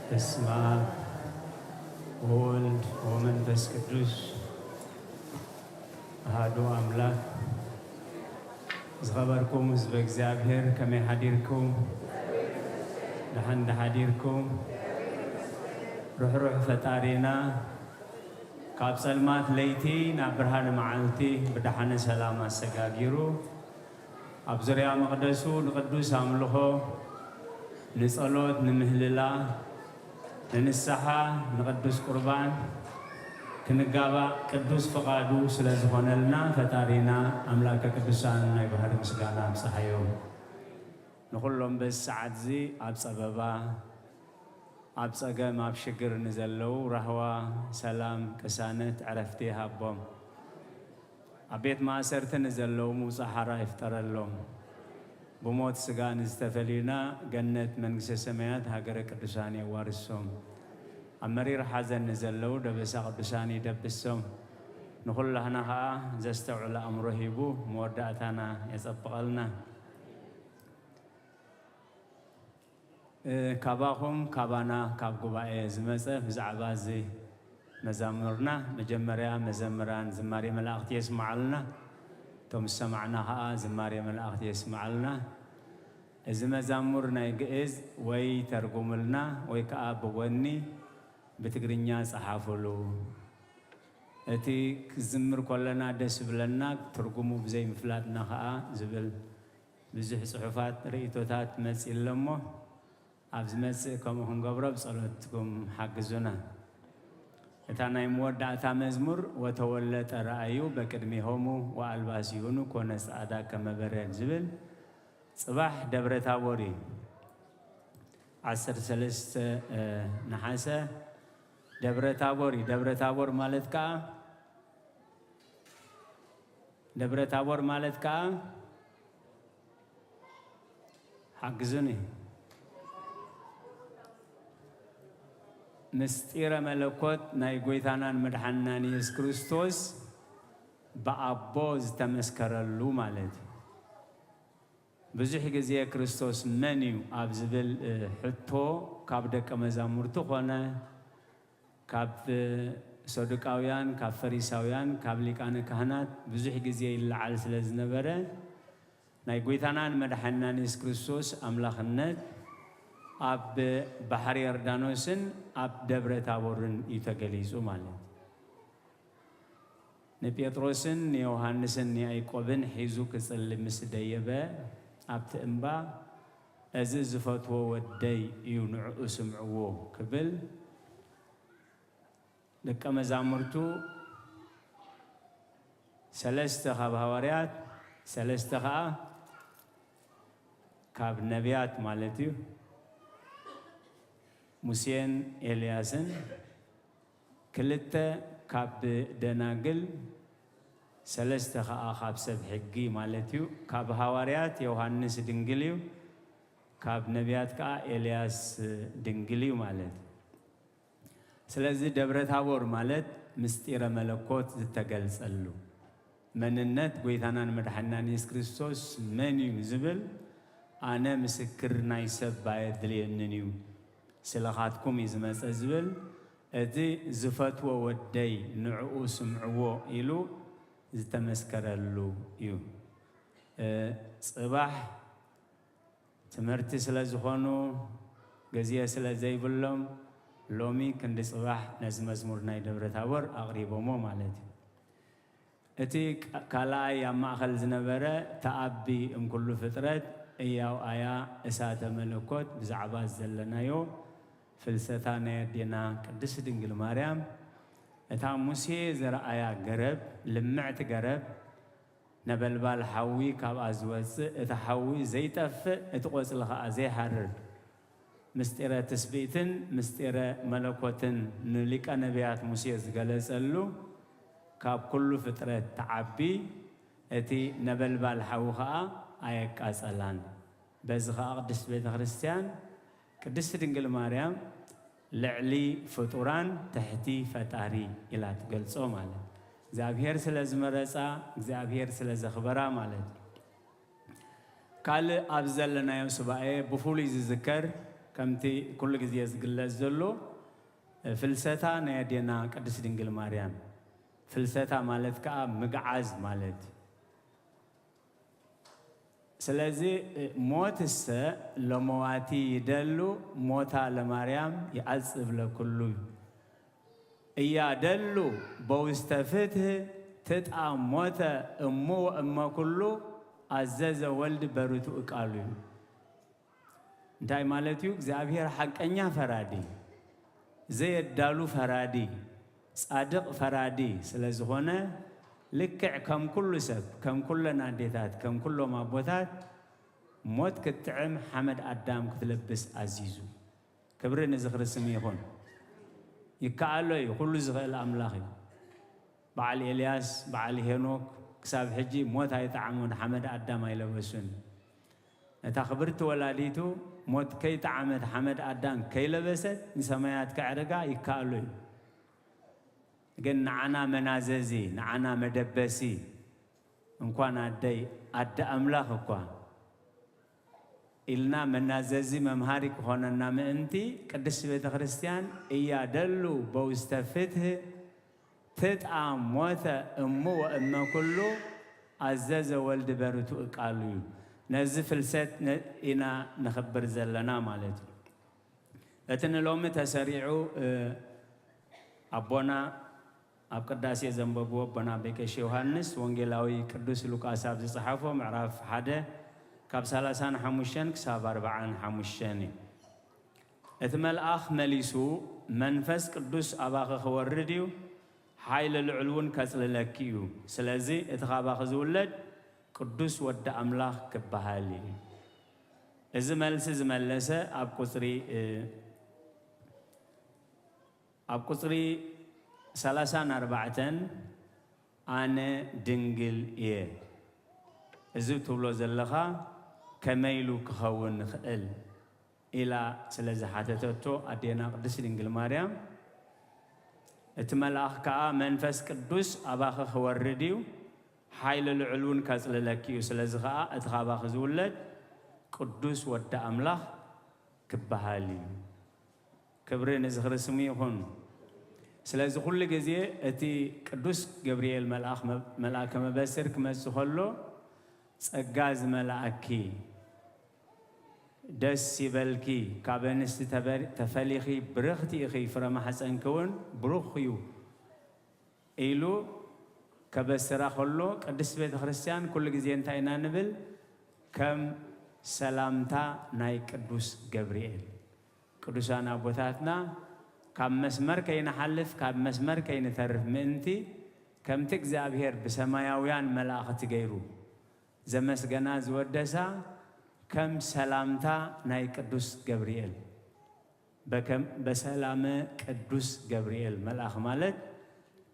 በስመ አብ ወወልድ ወመንፈስ ቅዱስ አሐዱ አምላክ። ዝኸበርኩም ህዝበ እግዚኣብሔር፣ ከመይ ሓዲርኩም? ደሓን ዶ ሓዲርኩም? ርሕሩሕ ፈጣሪና ካብ ጸልማት ለይቲ ናብ ብርሃነ መዓልቲ ብደሓነ ሰላም ኣሰጋጊሩ፣ ኣብ ዙርያ መቕደሱ ንቕዱስ ኣምልኾ፣ ንጸሎት፣ ንምህልላ፣ ንንስሓ፣ ንቕዱስ ቁርባን ክንጋባእ ቅዱስ ፍቓዱ ስለ ዝኾነልና፣ ፈጣሪና ኣምላከ ቅዱሳን ናይ ባህሪ ምስጋና ኣብጽሓዮ። ንኹሎም በዚ ሰዓት እዚ ኣብ ጸበባ፣ ኣብ ጸገም፣ ኣብ ሽግር ንዘለዉ ራህዋ፣ ሰላም፣ ቅሳነት፣ ዕረፍቲ ይሃቦም። ኣብ ቤት ማእሰርቲ ንዘለዉ ምውጻእ ሓራ ይፍጠረሎም። ብሞት ስጋ ንዝተፈልዩና ገነት መንግስተ ሰማያት ሃገረ ቅዱሳን የዋርሶም። ኣብ መሪር ሓዘን ንዘለዉ ደበሳ ቅዱሳን ይደብሶም። ንኹላህና ኸኣ ዘስተውዕል ኣእምሮ ሂቡ መወዳእታና የጸብቐልና። እ፣ ካባኹም፣ ካባና፣ ካብ ጉባኤ ዝመጸ ብዛዕባ እዚ መዛሙርና፣ መጀመርያ መዘምራን ዝማሬ መላእኽቲ የስምዓልና። እቶም ዝሰማዕና ኸኣ ዝማሬ መላእኽቲ የስምዓልና። እዚ መዛሙር ናይ ግእዝ ወይ ተርጉምልና ወይ ከኣ ብጎኒ ብትግርኛ ጸሓፉሉ። እቲ ክዝምር ከለና ደስ ይብለና፣ ትርጉሙ ብዘይምፍላጥና ኸኣ ዝብል ብዙሕ ጽሑፋት፣ ርእይቶታት መጺእ ኣሎ እሞ፣ ኣብ ዝመጽእ ከምኡ ክንገብሮ ብጸሎትኩም ሓግዙና። እታ ናይ መወዳእታ መዝሙር፣ "ወተወለጠ ረኣዩ በቅድሜሆሙ ወኣልባሲሁኑ ኮነ ጻዕዳ ከመ በረድ" ዝብል፣ ጽባሕ ደብረ ታቦር እዩ። ዓሰርተ ሰለስተ ነሓሰ ደብረ ታቦር እዩ። ደብረ ታቦር ማለት ከኣ፣ ደብረ ታቦር ማለት ከኣ፣ ሓግዙኒ፣ ምስጢረ መለኮት ናይ ጎይታናን መድሓንናን የሱስ ክርስቶስ ብኣቦ ዝተመስከረሉ ማለት እዩ። ብዙሕ ግዜ ክርስቶስ መን እዩ ኣብ ዝብል፣ እ፣ ሕቶ ካብ ደቀ መዛሙርቱ ኾነ ካብ፣ እ፣ ሰዱቃውያን፣ ካብ ፈሪሳውያን፣ ካብ ሊቃነ ካህናት ብዙሕ ግዜ ይለዓል ስለ ዝነበረ፣ ናይ ጎይታናን መድሓንናን የሱስ ክርስቶስ ኣምላኽነት ኣብ ባሕሪ ዮርዳኖስን ኣብ ደብረ ታቦርን እዩ ተገሊጹ ማለት እዩ። ንጴጥሮስን ንዮሃንስን ንያዕቆብን ሒዙ ክጽሊ ምስ ደየበ፣ ኣብቲ እምባ፣ "እዚ ዝፈትዎ ወደይ እዩ፣ ንዕኡ ስምዕዎ" ክብል፣ ደቀ መዛሙርቱ፣ ሰለስተ ካብ ሃዋርያት፣ ሰለስተ ኸኣ ካብ ነቢያት ማለት እዩ፣ ሙሴን ኤልያስን፣ ክልተ ካብ ደናግል፣ ሰለስተ ኸኣ ካብ ሰብ ሕጊ ማለት እዩ። ካብ ሃዋርያት ዮሃንስ ድንግል እዩ፣ ካብ ነቢያት ከኣ ኤልያስ ድንግል እዩ ማለት እዩ። ስለዚ ደብረ ታቦር ማለት ምስጢረ መለኮት ዝተገልጸሉ፣ መንነት ጎይታናን መድሓኒናን የሱስ ክርስቶስ መን እዩ ንዝብል፣ ኣነ ምስክር ናይ ሰብ ኣየድልየንን እዩ፣ ስለኻትኩም እዩ ዝመጸ ዝብል፣ እቲ ዝፈትዎ ወደይ ንዕኡ ስምዕዎ ኢሉ ዝተመስከረሉ እዩ። እ፣ ጽባሕ ትምህርቲ ስለ ዝኾኑ፣ ግዜ ስለ ዘይብሎም፣ ሎሚ ክንዲ ጽባሕ ነዚ መዝሙር ናይ ደብረ ታቦር ኣቕሪቦሞ ማለት እዩ። እቲ ካ-፣ ካልኣይ ኣብ ማእከል ዝነበረ፣ ተኣቢ እምኩሉ ፍጥረት እያው ኣያ እሳተ መለኮት ብዛዕባ ዘለናዮ ፍልሰታ ናይ ኣዴና ቅድስት ድንግል ማርያም፣ እታ ሙሴ ዘርኣያ ገረብ፣ ልምዕቲ ገረብ፣ ነበልባል ሓዊ ካብኣ ዝወጽእ፣ እቲ ሓዊ ዘይጠፍእ፣ እቲ ቆጽሊ ኸኣ ዘይሓርር፣ ምስጢረ ትስብእትን ምስጢረ መለኮትን ንሊቀ ነቢያት ሙሴ ዝገለጸሉ፣ ካብ ኩሉ ፍጥረት ትዓቢ፣ እቲ ነበልባል ሓዊ ኸኣ ኣየቃጸላን። በዚ ኸኣ ቅድስት ቤተ ክርስቲያን ቅድስት ድንግል ማርያም ልዕሊ ፍጡራን ትሕቲ ፈጣሪ ኢላ ትገልጾ ማለት። እግዚኣብሔር ስለ ዝመረጻ፣ እግዚኣብሔር ስለ ዘኽበራ ማለት እዩ። ካልእ ኣብ ዘለናዮ ሱባኤ ብፍሉይ ዝዝከር፣ ከምቲ ኩሉ ግዜ ዝግለጽ ዘሎ፣ ፍልሰታ ናይ ኣዴና ቅድስት ድንግል ማርያም። ፍልሰታ ማለት ከኣ ምግዓዝ ማለት እዩ። ስለዚ ሞትሰ ለመዋቲ ይደሉ፣ ሞታ ለማርያም ይዓጽብ ለኩሉ እዩ። እያደሉ በውስተ ፍትህ ትጣ ሞተ እሙ ወእመ ኩሉ፣ አዘዘ ወልድ በርቱዕ ቃሉ እዩ። እንታይ ማለት እዩ? እግዚኣብሔር ሓቀኛ ፈራዲ፣ ዘየዳሉ ፈራዲ፣ ጻድቕ ፈራዲ ስለ ዝኾነ፣ ልክዕ ከም ኩሉ ሰብ፣ ከም ኩለን ኣዴታት፣ ከም ኩሎም ኣቦታት፣ ሞት ክትጥዕም ሓመድ ኣዳም ክትለብስ ኣዚዙ። ክብሪ ንዝኽሪ ስም ይኹን። ይከኣሎ እዩ፣ ኩሉ ዝኽእል ኣምላኽ እዩ። በዓል ኤልያስ፣ በዓል ሄኖክ ክሳብ ሕጂ ሞት ኣይጠዓሙን፣ ሓመድ ኣዳም ኣይለበሱን። እታ ክብርቲ ወላዲቱ ሞት ከይጠዓመት፣ ሓመድ ኣዳም ከይለበሰት ንሰማያት ከዕርጋ ይከኣሎ እዩ። ግን ንዓና መናዘዚ፣ ንዓና መደበሲ፣ እንኳን ኣደይ፣ ኣደ ኣምላኽ እኳ ኢልና መናዘዚ መምሃሪ ክኾነና ምእንቲ፣ ቅድስት ቤተ ክርስቲያን እያደሉ በውስተ ፍትህ ትጣ ሞተ እሙ ወእመ ኩሉ፣ አዘዘ ወልድ በርቱዕ ቃሉ እዩ። ነዚ ፍልሰት ነ-፣ ኢና ንኽብር ዘለና ማለት እዩ። እቲ ንሎሚ ተሰሪዑ፣ እ፣ ኣቦና ኣብ ቅዳሴ ዘንበብዎ ኣቦና ኣቦይ ቀሺ ዮሃንስ ወንጌላዊ ቅዱስ ሉቃስ ኣብ ዝጸሓፎ ምዕራፍ ሓደ ካብ ሰላሳን ሓሙሽተን ክሳብ ኣርባዓን ሓሙሽተን እዩ። እቲ መልኣኽ መሊሱ፣ መንፈስ ቅዱስ ኣባኺ ክወርድ እዩ፣ ሓይሊ ልዑል እውን ከጽልለኪ እዩ። ስለዚ እቲ ካባኺ ዝውለድ ቅዱስ ወዲ ኣምላኽ ክበሃል እዩ። እዚ መልሲ ዝመለሰ ኣብ ቁጽሪ፣ እ፣ ኣብ ቁጽሪ ሰላሳን ኣርባዕተን፣ ኣነ ድንግል እየ፣ እዚ ትብሎ ዘለኻ ከመይ ኢሉ ክኸውን ይኽእል? ኢላ ስለ ዝሓተተቶ ኣዴና ቅድስት ድንግል ማርያም፣ እቲ መልኣኽ ከኣ መንፈስ ቅዱስ ኣባኺ ክወርድ እዩ፣ ሓይሊ ልዑል እውን ከጽልለኪ እዩ፣ ስለዚ ከኣ እቲ ካባኺ ዝውለድ ቅዱስ ወዲ ኣምላኽ ክበሃል እዩ። ክብሪ ንዝኽሪ ስሙ ይኹን። ስለዚ ኩሉ ግዜ እቲ ቅዱስ ገብርኤል መልኣኽ መ-፣ መልኣከ መበስር ክመጽእ ከሎ፣ "ጸጋ ዝመልኣኪ፣ ደስ ይበልኪ፣ ካብ ኣንስቲ ተበ-፣ ተፈሊኺ ብርኽቲ ኢኺ፣ ፍረ ማሕፀንኪ እውን ብሩኽ እዩ" ኢሉ ከበስራ ከሎ፣ ቅድስት ቤተ ክርስቲያን ኩሉ ግዜ እንታይ ኢና ንብል? ከም ሰላምታ ናይ ቅዱስ ገብርኤል። ቅዱሳን ኣቦታትና ካብ መስመር ከይንሓልፍ፣ ካብ መስመር ከይንተርፍ ምእንቲ፣ ከምቲ እግዚኣብሔር ብሰማያውያን መላእኽቲ ገይሩ ዘመስገና ዝወደሳ፣ ከም ሰላምታ ናይ ቅዱስ ገብርኤል፣ በከም-፣ በሰላመ ቅዱስ ገብርኤል መልኣኽ ማለት፣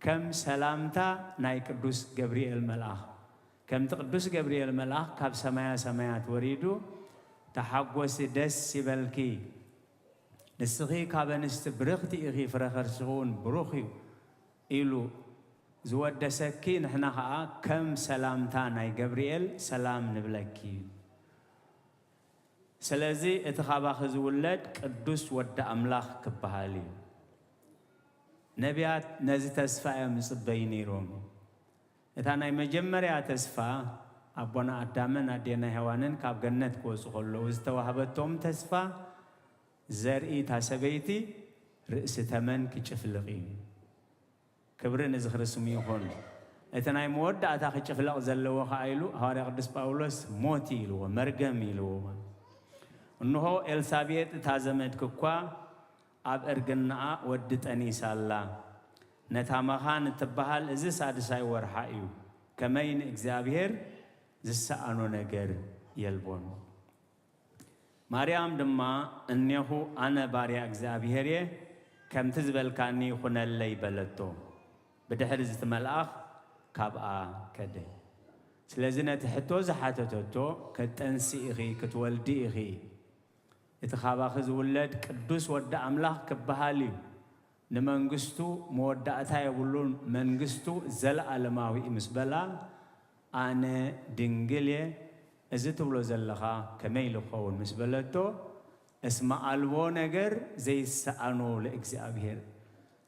ከም ሰላምታ ናይ ቅዱስ ገብርኤል መልኣኽ፣ ከምቲ ቅዱስ ገብርኤል መልኣኽ ካብ ሰማያ ሰማያት ወሪዱ፣ "ተሓጎሲ፣ ደስ ይበልኪ፣ ንስኺ ካብ ኣንስቲ ብርኽቲ ኢኺ፣ ፍረ ከርስኺ እውን ብሩኽ እዩ" ኢሉ ዝወደሰኪ፣ ንሕና ኸኣ ከም ሰላምታ ናይ ገብርኤል ሰላም ንብለኪ። ስለዚ እቲ ኻባኺ ዝውለድ ቅዱስ ወዲ ኣምላኽ ክበሃል እዩ። ነቢያት ነዚ ተስፋ እዮም ዝጽበዩ ነይሮም። እታ ናይ መጀመርያ ተስፋ፣ ኣቦና ኣዳምን ኣዴና ሄዋንን ካብ ገነት ክወጹ ከለዉ ዝተዋህበቶም ተስፋ፣ ዘርኢ እታ ሰበይቲ ርእሲ ተመን ክጭፍልቕ እዩ። ክብሪ ንዝኽሪ ስሙ ይኹን። እቲ ናይ መወዳእታ ክጭፍለቕ ዘለዎ ኸኣ ኢሉ ሃዋርያ ቅዱስ ጳውሎስ ሞት እዩ ኢልዎ፣ መርገም እዩ ኢልዎ። እንሆ ኤልሳቤጥ እታ ዘመድኪ እኳ ኣብ እርግናኣ ወዲ ጠኒሳ ኣላ። ነታ መኻን እትበሃል እዚ ሳድሳይ ወርሓ እዩ። ከመይ ንእግዚኣብሔር ዝሰኣኖ ነገር የልቦን። ማርያም ድማ፣ እኔኹ ኣነ ባርያ እግዚኣብሔር እየ፣ ከምቲ ዝበልካኒ ይኹነለይ በለቶ። ብድሕሪ እዚ እቲ መልኣኽ ካብኣ ከደ። ስለዚ ነቲ ሕቶ ዝሓተተቶ፣ "ከጠንሲ ኢኺ፣ ክትወልዲ ኢኺ፣ እቲ ካባኺ ዝውለድ ቅዱስ ወዲ ኣምላኽ ክበሃል እዩ፣ ንመንግስቱ መወዳእታ የብሉን፣ መንግስቱ ዘለኣለማዊ እዩ" ምስ በላ፣ "ኣነ ድንግል እየ፣ እዚ ትብሎ ዘለኻ ከመይ ኢሉ ክኸውን?" ምስ በለቶ፣ "እስመ ኣልቦ ነገር ዘይሰኣኖ ለእግዚኣብሔር፣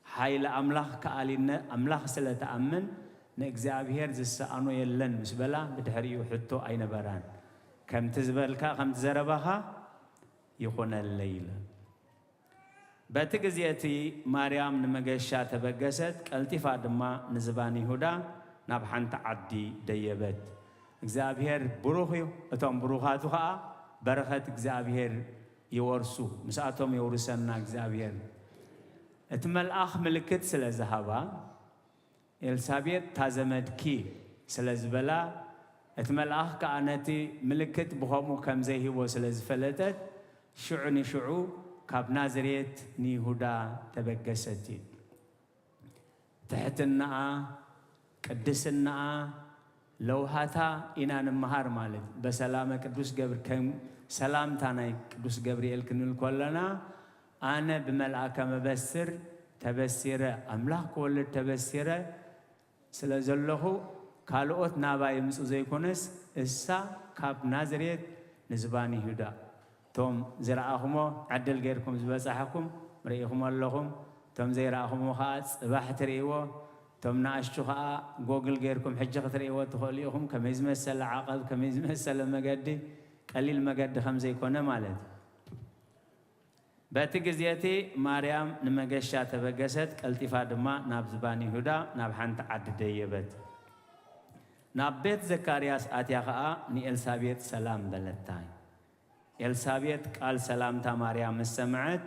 ሓይሊ ኣምላኽ ከኣሊነ ኣምላኽ ስለ ትኣምን ንእግዚኣብሔር ዝሰኣኖ የለን" ምስ በላ፣ ብድሕሪኡ ሕቶ ኣይነበራን። "ከምቲ ዝበልካ፣ ከምቲ ዘረባኻ ይኹነለይ" ኢለ። በቲ ግዜ እቲ ማርያም ንመገሻ ተበገሰት፣ ቀልጢፋ ድማ ንዝባን ይሁዳ ናብ ሓንቲ ዓዲ ደየበት። እግዚኣብሔር ብሩኽ እዩ፣ እቶም ብሩኻቱ ኸኣ በረኸት እግዚኣብሔር ይወርሱ፣ ምስኣቶም የውርሰና እግዚኣብሔር። እቲ መልኣኽ ምልክት ስለ ዝሃባ፣ ኤልሳቤጥ "እታ ዘመድኪ" ስለ ዝበላ፣ እቲ መልኣኽ ከኣ ነቲ ምልክት ብኸምኡ ከም ዘይህቦ ስለ ዝፈለጠት፣ ሽዑ ንሽዑ ካብ ናዝሬት ንይሁዳ ተበገሰት እዩ። ትሕትናኣ፣ ቅድስናኣ፣ ለውሃታ ኢና ንምሃር ማለት እዩ። በሰላመ ቅዱስ ገብር ከም ሰላምታ ናይ ቅዱስ ገብርኤል ክንብል ከለና፣ ኣነ ብመልኣከ መበስር ተበሲረ፣ ኣምላኽ ክወልድ ተበሲረ ስለ ዘለኹ፣ ካልኦት ናባይ ይምጹ ዘይኮነስ፣ እሳ ካብ ናዝሬት ንዝባን ይሁዳ። እቶም ዝረኣኹሞ፣ ዕድል ጌርኩም ዝበጻሕኩም ርኢኹሞ ኣለኹም። እቶም ዘይረኣኹሞ ኸኣ ጽባሕ ትርእይዎ። እቶም ንኣሽቱ ኸኣ ጎግል ጌርኩም ሕጂ ክትርእይዎ ትኽእሉ ኢኹም። ከመይ ዝመሰለ ዓቐብ፣ ከመይ ዝመሰለ መገዲ፣ ቀሊል መገዲ ከም ዘይኮነ ማለት እዩ። በቲ ግዜ እቲ ማርያም ንመገሻ ተበገሰት፣ ቀልጢፋ ድማ ናብ ዝባን ይሁዳ ናብ ሓንቲ ዓዲ ደየበት። ናብ ቤት ዘካርያስ ኣትያ ኸኣ ንኤልሳቤጥ ሰላም በለታ። ኤልሳቤጥ ቃል ሰላምታ ማርያም ምስ ሰምዐት፣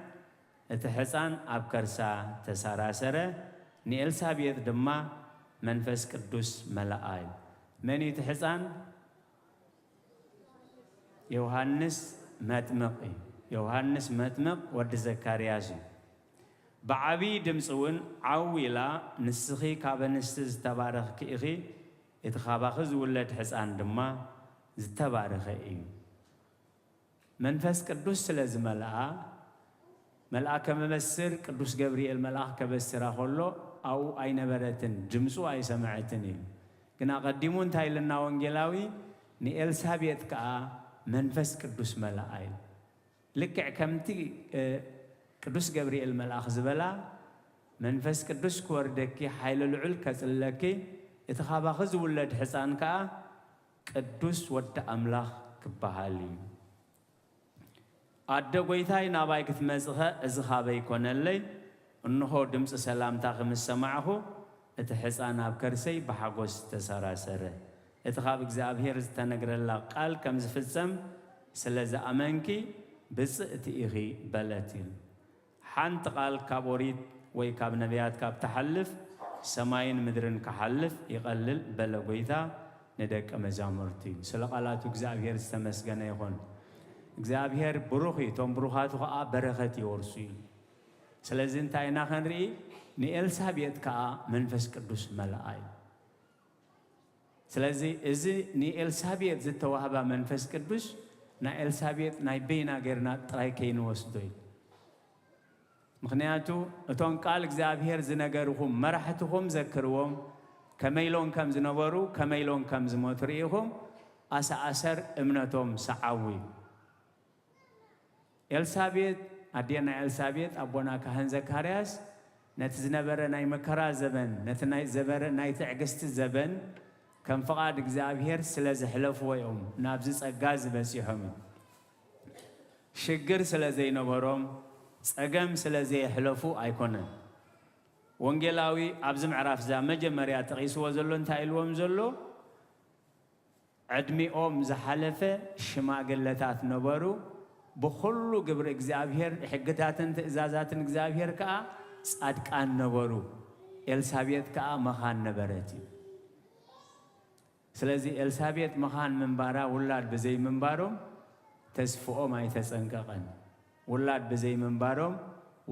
እቲ ሕፃን ኣብ ከርሳ ተሰራሰረ፣ ንኤልሳቤጥ ድማ መንፈስ ቅዱስ መለኣ እዩ። መን እዩ እቲ ሕፃን? ዮሃንስ መጥምቕ እዩ። ዮሃንስ መጥምቕ ወዲ ዘካርያስ እዩ። ብዓብዪ ድምፂ እውን ዓው ኢላ፣ "ንስኺ ካብ ኣንስቲ ዝተባረኽኪ ኢኺ፣ እቲ ካባኺ ዝውለድ ሕፃን ድማ ዝተባረኸ እዩ።" መንፈስ ቅዱስ ስለ ዝመልኣ፣ መልኣከ መበስር ቅዱስ ገብርኤል መልኣኽ ከበስራ ከሎ ኣብኡ ኣይነበረትን፣ ድምፁ ኣይሰምዐትን ኢሉ። ግን ኣቐዲሙ እንታይ ኢልና ወንጌላዊ? "ንኤልሳቤጥ ከኣ መንፈስ ቅዱስ መለኣ" ኢሉ። ልክዕ ከምቲ፣ እ፣ ቅዱስ ገብርኤል መልኣኽ ዝበላ፣ "መንፈስ ቅዱስ ክወርደኪ፣ ሓይሊ ልዑል ከጽልለኪ፣ እቲ ካባኺ ዝውለድ ሕፃን ከኣ ቅዱስ ወዲ ኣምላኽ ክበሃል እዩ።" ኣደ ጐይታይ ናባይ ክትመጽኸ እዚ ኻበይ ኮነለይ? እንሆ ድምፂ ሰላምታኺ ምስ ሰማዕኹ፣ እቲ ሕፃን ኣብ ከርሰይ ብሓጎስ ተሰራሰረ። እቲ ካብ እግዚኣብሔር ዝተነግረላ ቃል ከም ዝፍጸም ስለ ዝኣመንኪ ብፅእቲ ኢኺ በለት። ሓንቲ ቃል ካብ ኦሪት ወይ ካብ ነቢያት ካብ ትሓልፍ፣ ሰማይን ምድርን ክሓልፍ ይቐልል በለ ጐይታ ንደቀ መዛሙርቲ። ስለ ቃላቱ እግዚኣብሔር ዝተመስገነ ይኹን። እግዚኣብሔር ብሩኽ እዩ፣ እቶም ብሩኻቱ ኸዓ በረኸት ይወርሱ እዩ። ስለዚ እንታይ ኢና ኸንርኢ? ንኤልሳቤጥ ከኣ መንፈስ ቅዱስ መልኣ እዩ። ስለዚ እዚ ንኤልሳቤጥ ዝተዋህባ መንፈስ ቅዱስ ናይ ኤልሳቤጥ ናይ በይና ጌርና ጥራይ ከይንወስዶ እዩ። ምኽንያቱ እቶም ቃል እግዚኣብሔር ዝነገርኹም መራሕትኹም ዘክርዎም፣ ከመይ ኢሎም ከም ዝነበሩ፣ ከመይ ኢሎም ከም ዝሞቱ ርኢኹም ኣሰኣሰር እምነቶም ሰዓቡ እዩ። ኤልሳቤጥ፣ ኣዴና ኤልሳቤጥ፣ ኣቦና ካህን ዘካርያስ ነቲ ዝነበረ ናይ መከራ ዘበን፣ ነቲ ናይ ዘበረ ናይ ትዕግስቲ ዘበን ከም ፍቓድ እግዚኣብሔር ስለ ዘሕለፍዎ እዮም ናብዚ ጸጋ እዚ በጺሖም። ሽግር ስለ ዘይነበሮም፣ ጸገም ስለ ዘየሕለፉ ኣይኮነን። ወንጌላዊ ኣብዚ ምዕራፍ እዛ መጀመርያ ጠቒስዎ ዘሎ እንታይ ኢልዎም ዘሎ? ዕድሚኦም ዝሓለፈ ሽማግለታት ነበሩ። ብኹሉ ግብሪ እግዚኣብሔር፣ ሕግታትን ትእዛዛትን እግዚኣብሔር ከኣ ጻድቃን ነበሩ። ኤልሳቤጥ ከኣ መኻን ነበረት እዩ። ስለዚ ኤልሳቤጥ መኻን ምንባራ ውላድ ብዘይምንባሮም ተስፍኦም ኣይተጸንቀቐን። ውላድ ብዘይምንባሮም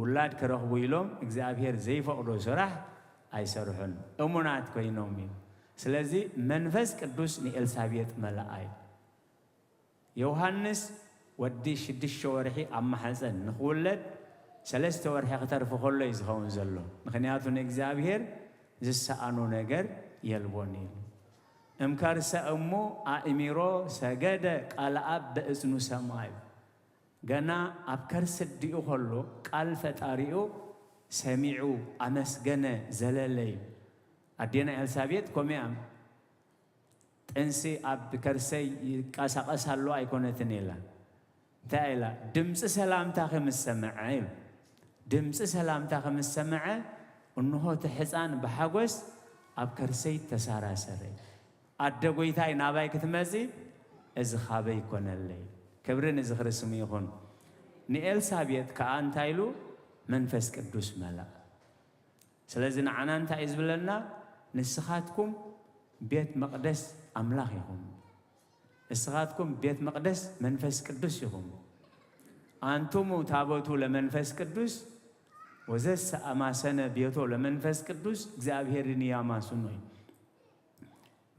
ውላድ ክረኽቡ ኢሎም እግዚኣብሔር ዘይፈቕዶ ስራሕ ኣይሰርሑን። እሙናት ኮይኖም እዩ። ስለዚ መንፈስ ቅዱስ ንኤልሳቤጥ መለኣ እዩ። ዮሃንስ ወዲ ሽዱሽተ ወርሒ ኣብ ማሕፀን ንኽውለድ ሰለስተ ወርሒ ክተርፍ ከሎ እዩ ዝኸውን ዘሎ። ምኽንያቱ ንእግዚኣብሔር ዝሰኣኖ ነገር የልቦን ኢሉ። እምከርሰ እሙ ኣእሚሮ ሰገደ ቃል ኣብ በእዝኑ ሰምዓ እዩ። ገና ኣብ ከርሲ ኣዲኡ ከሎ ቃል ፈጣሪኡ ሰሚዑ ኣመስገነ ዘለለ እዩ። ኣዴና ኤልሳቤጥ ከምኡ እያ። ጥንሲ ኣብ ከርሰይ ይንቀሳቐስ ኣሎ ኣይኮነትን ኢላ። እንታይ ኢላ? ድምፂ ሰላምታ ከም ዝሰምዐ ኢሉ። ድምፂ ሰላምታ ከም ዝሰምዐ እንሆ እቲ ሕፃን ብሓጎስ ኣብ ከርሰይ ተሳራሰረ። ኣደ ጎይታይ ናባይ ክትመፂ እዚ ካበይ ይኮነለይ? ክብሪ ንዝኽሪ ስሙ ይኹን። ንኤልሳቤጥ ከዓ እንታይ ኢሉ? መንፈስ ቅዱስ መለኣ። ስለዚ ንዓና እንታይ እዩ ዝብለና? ንስኻትኩም ቤት መቕደስ ኣምላኽ ኢኹም። ንስኻትኩም ቤት መቕደስ መንፈስ ቅዱስ ኢኹም። ኣንቱሙ ታቦቱ ለመንፈስ ቅዱስ ወዘሰ ኣማሰነ ቤቶ ለመንፈስ ቅዱስ እግዚኣብሔርን ያማስኖ እዩ።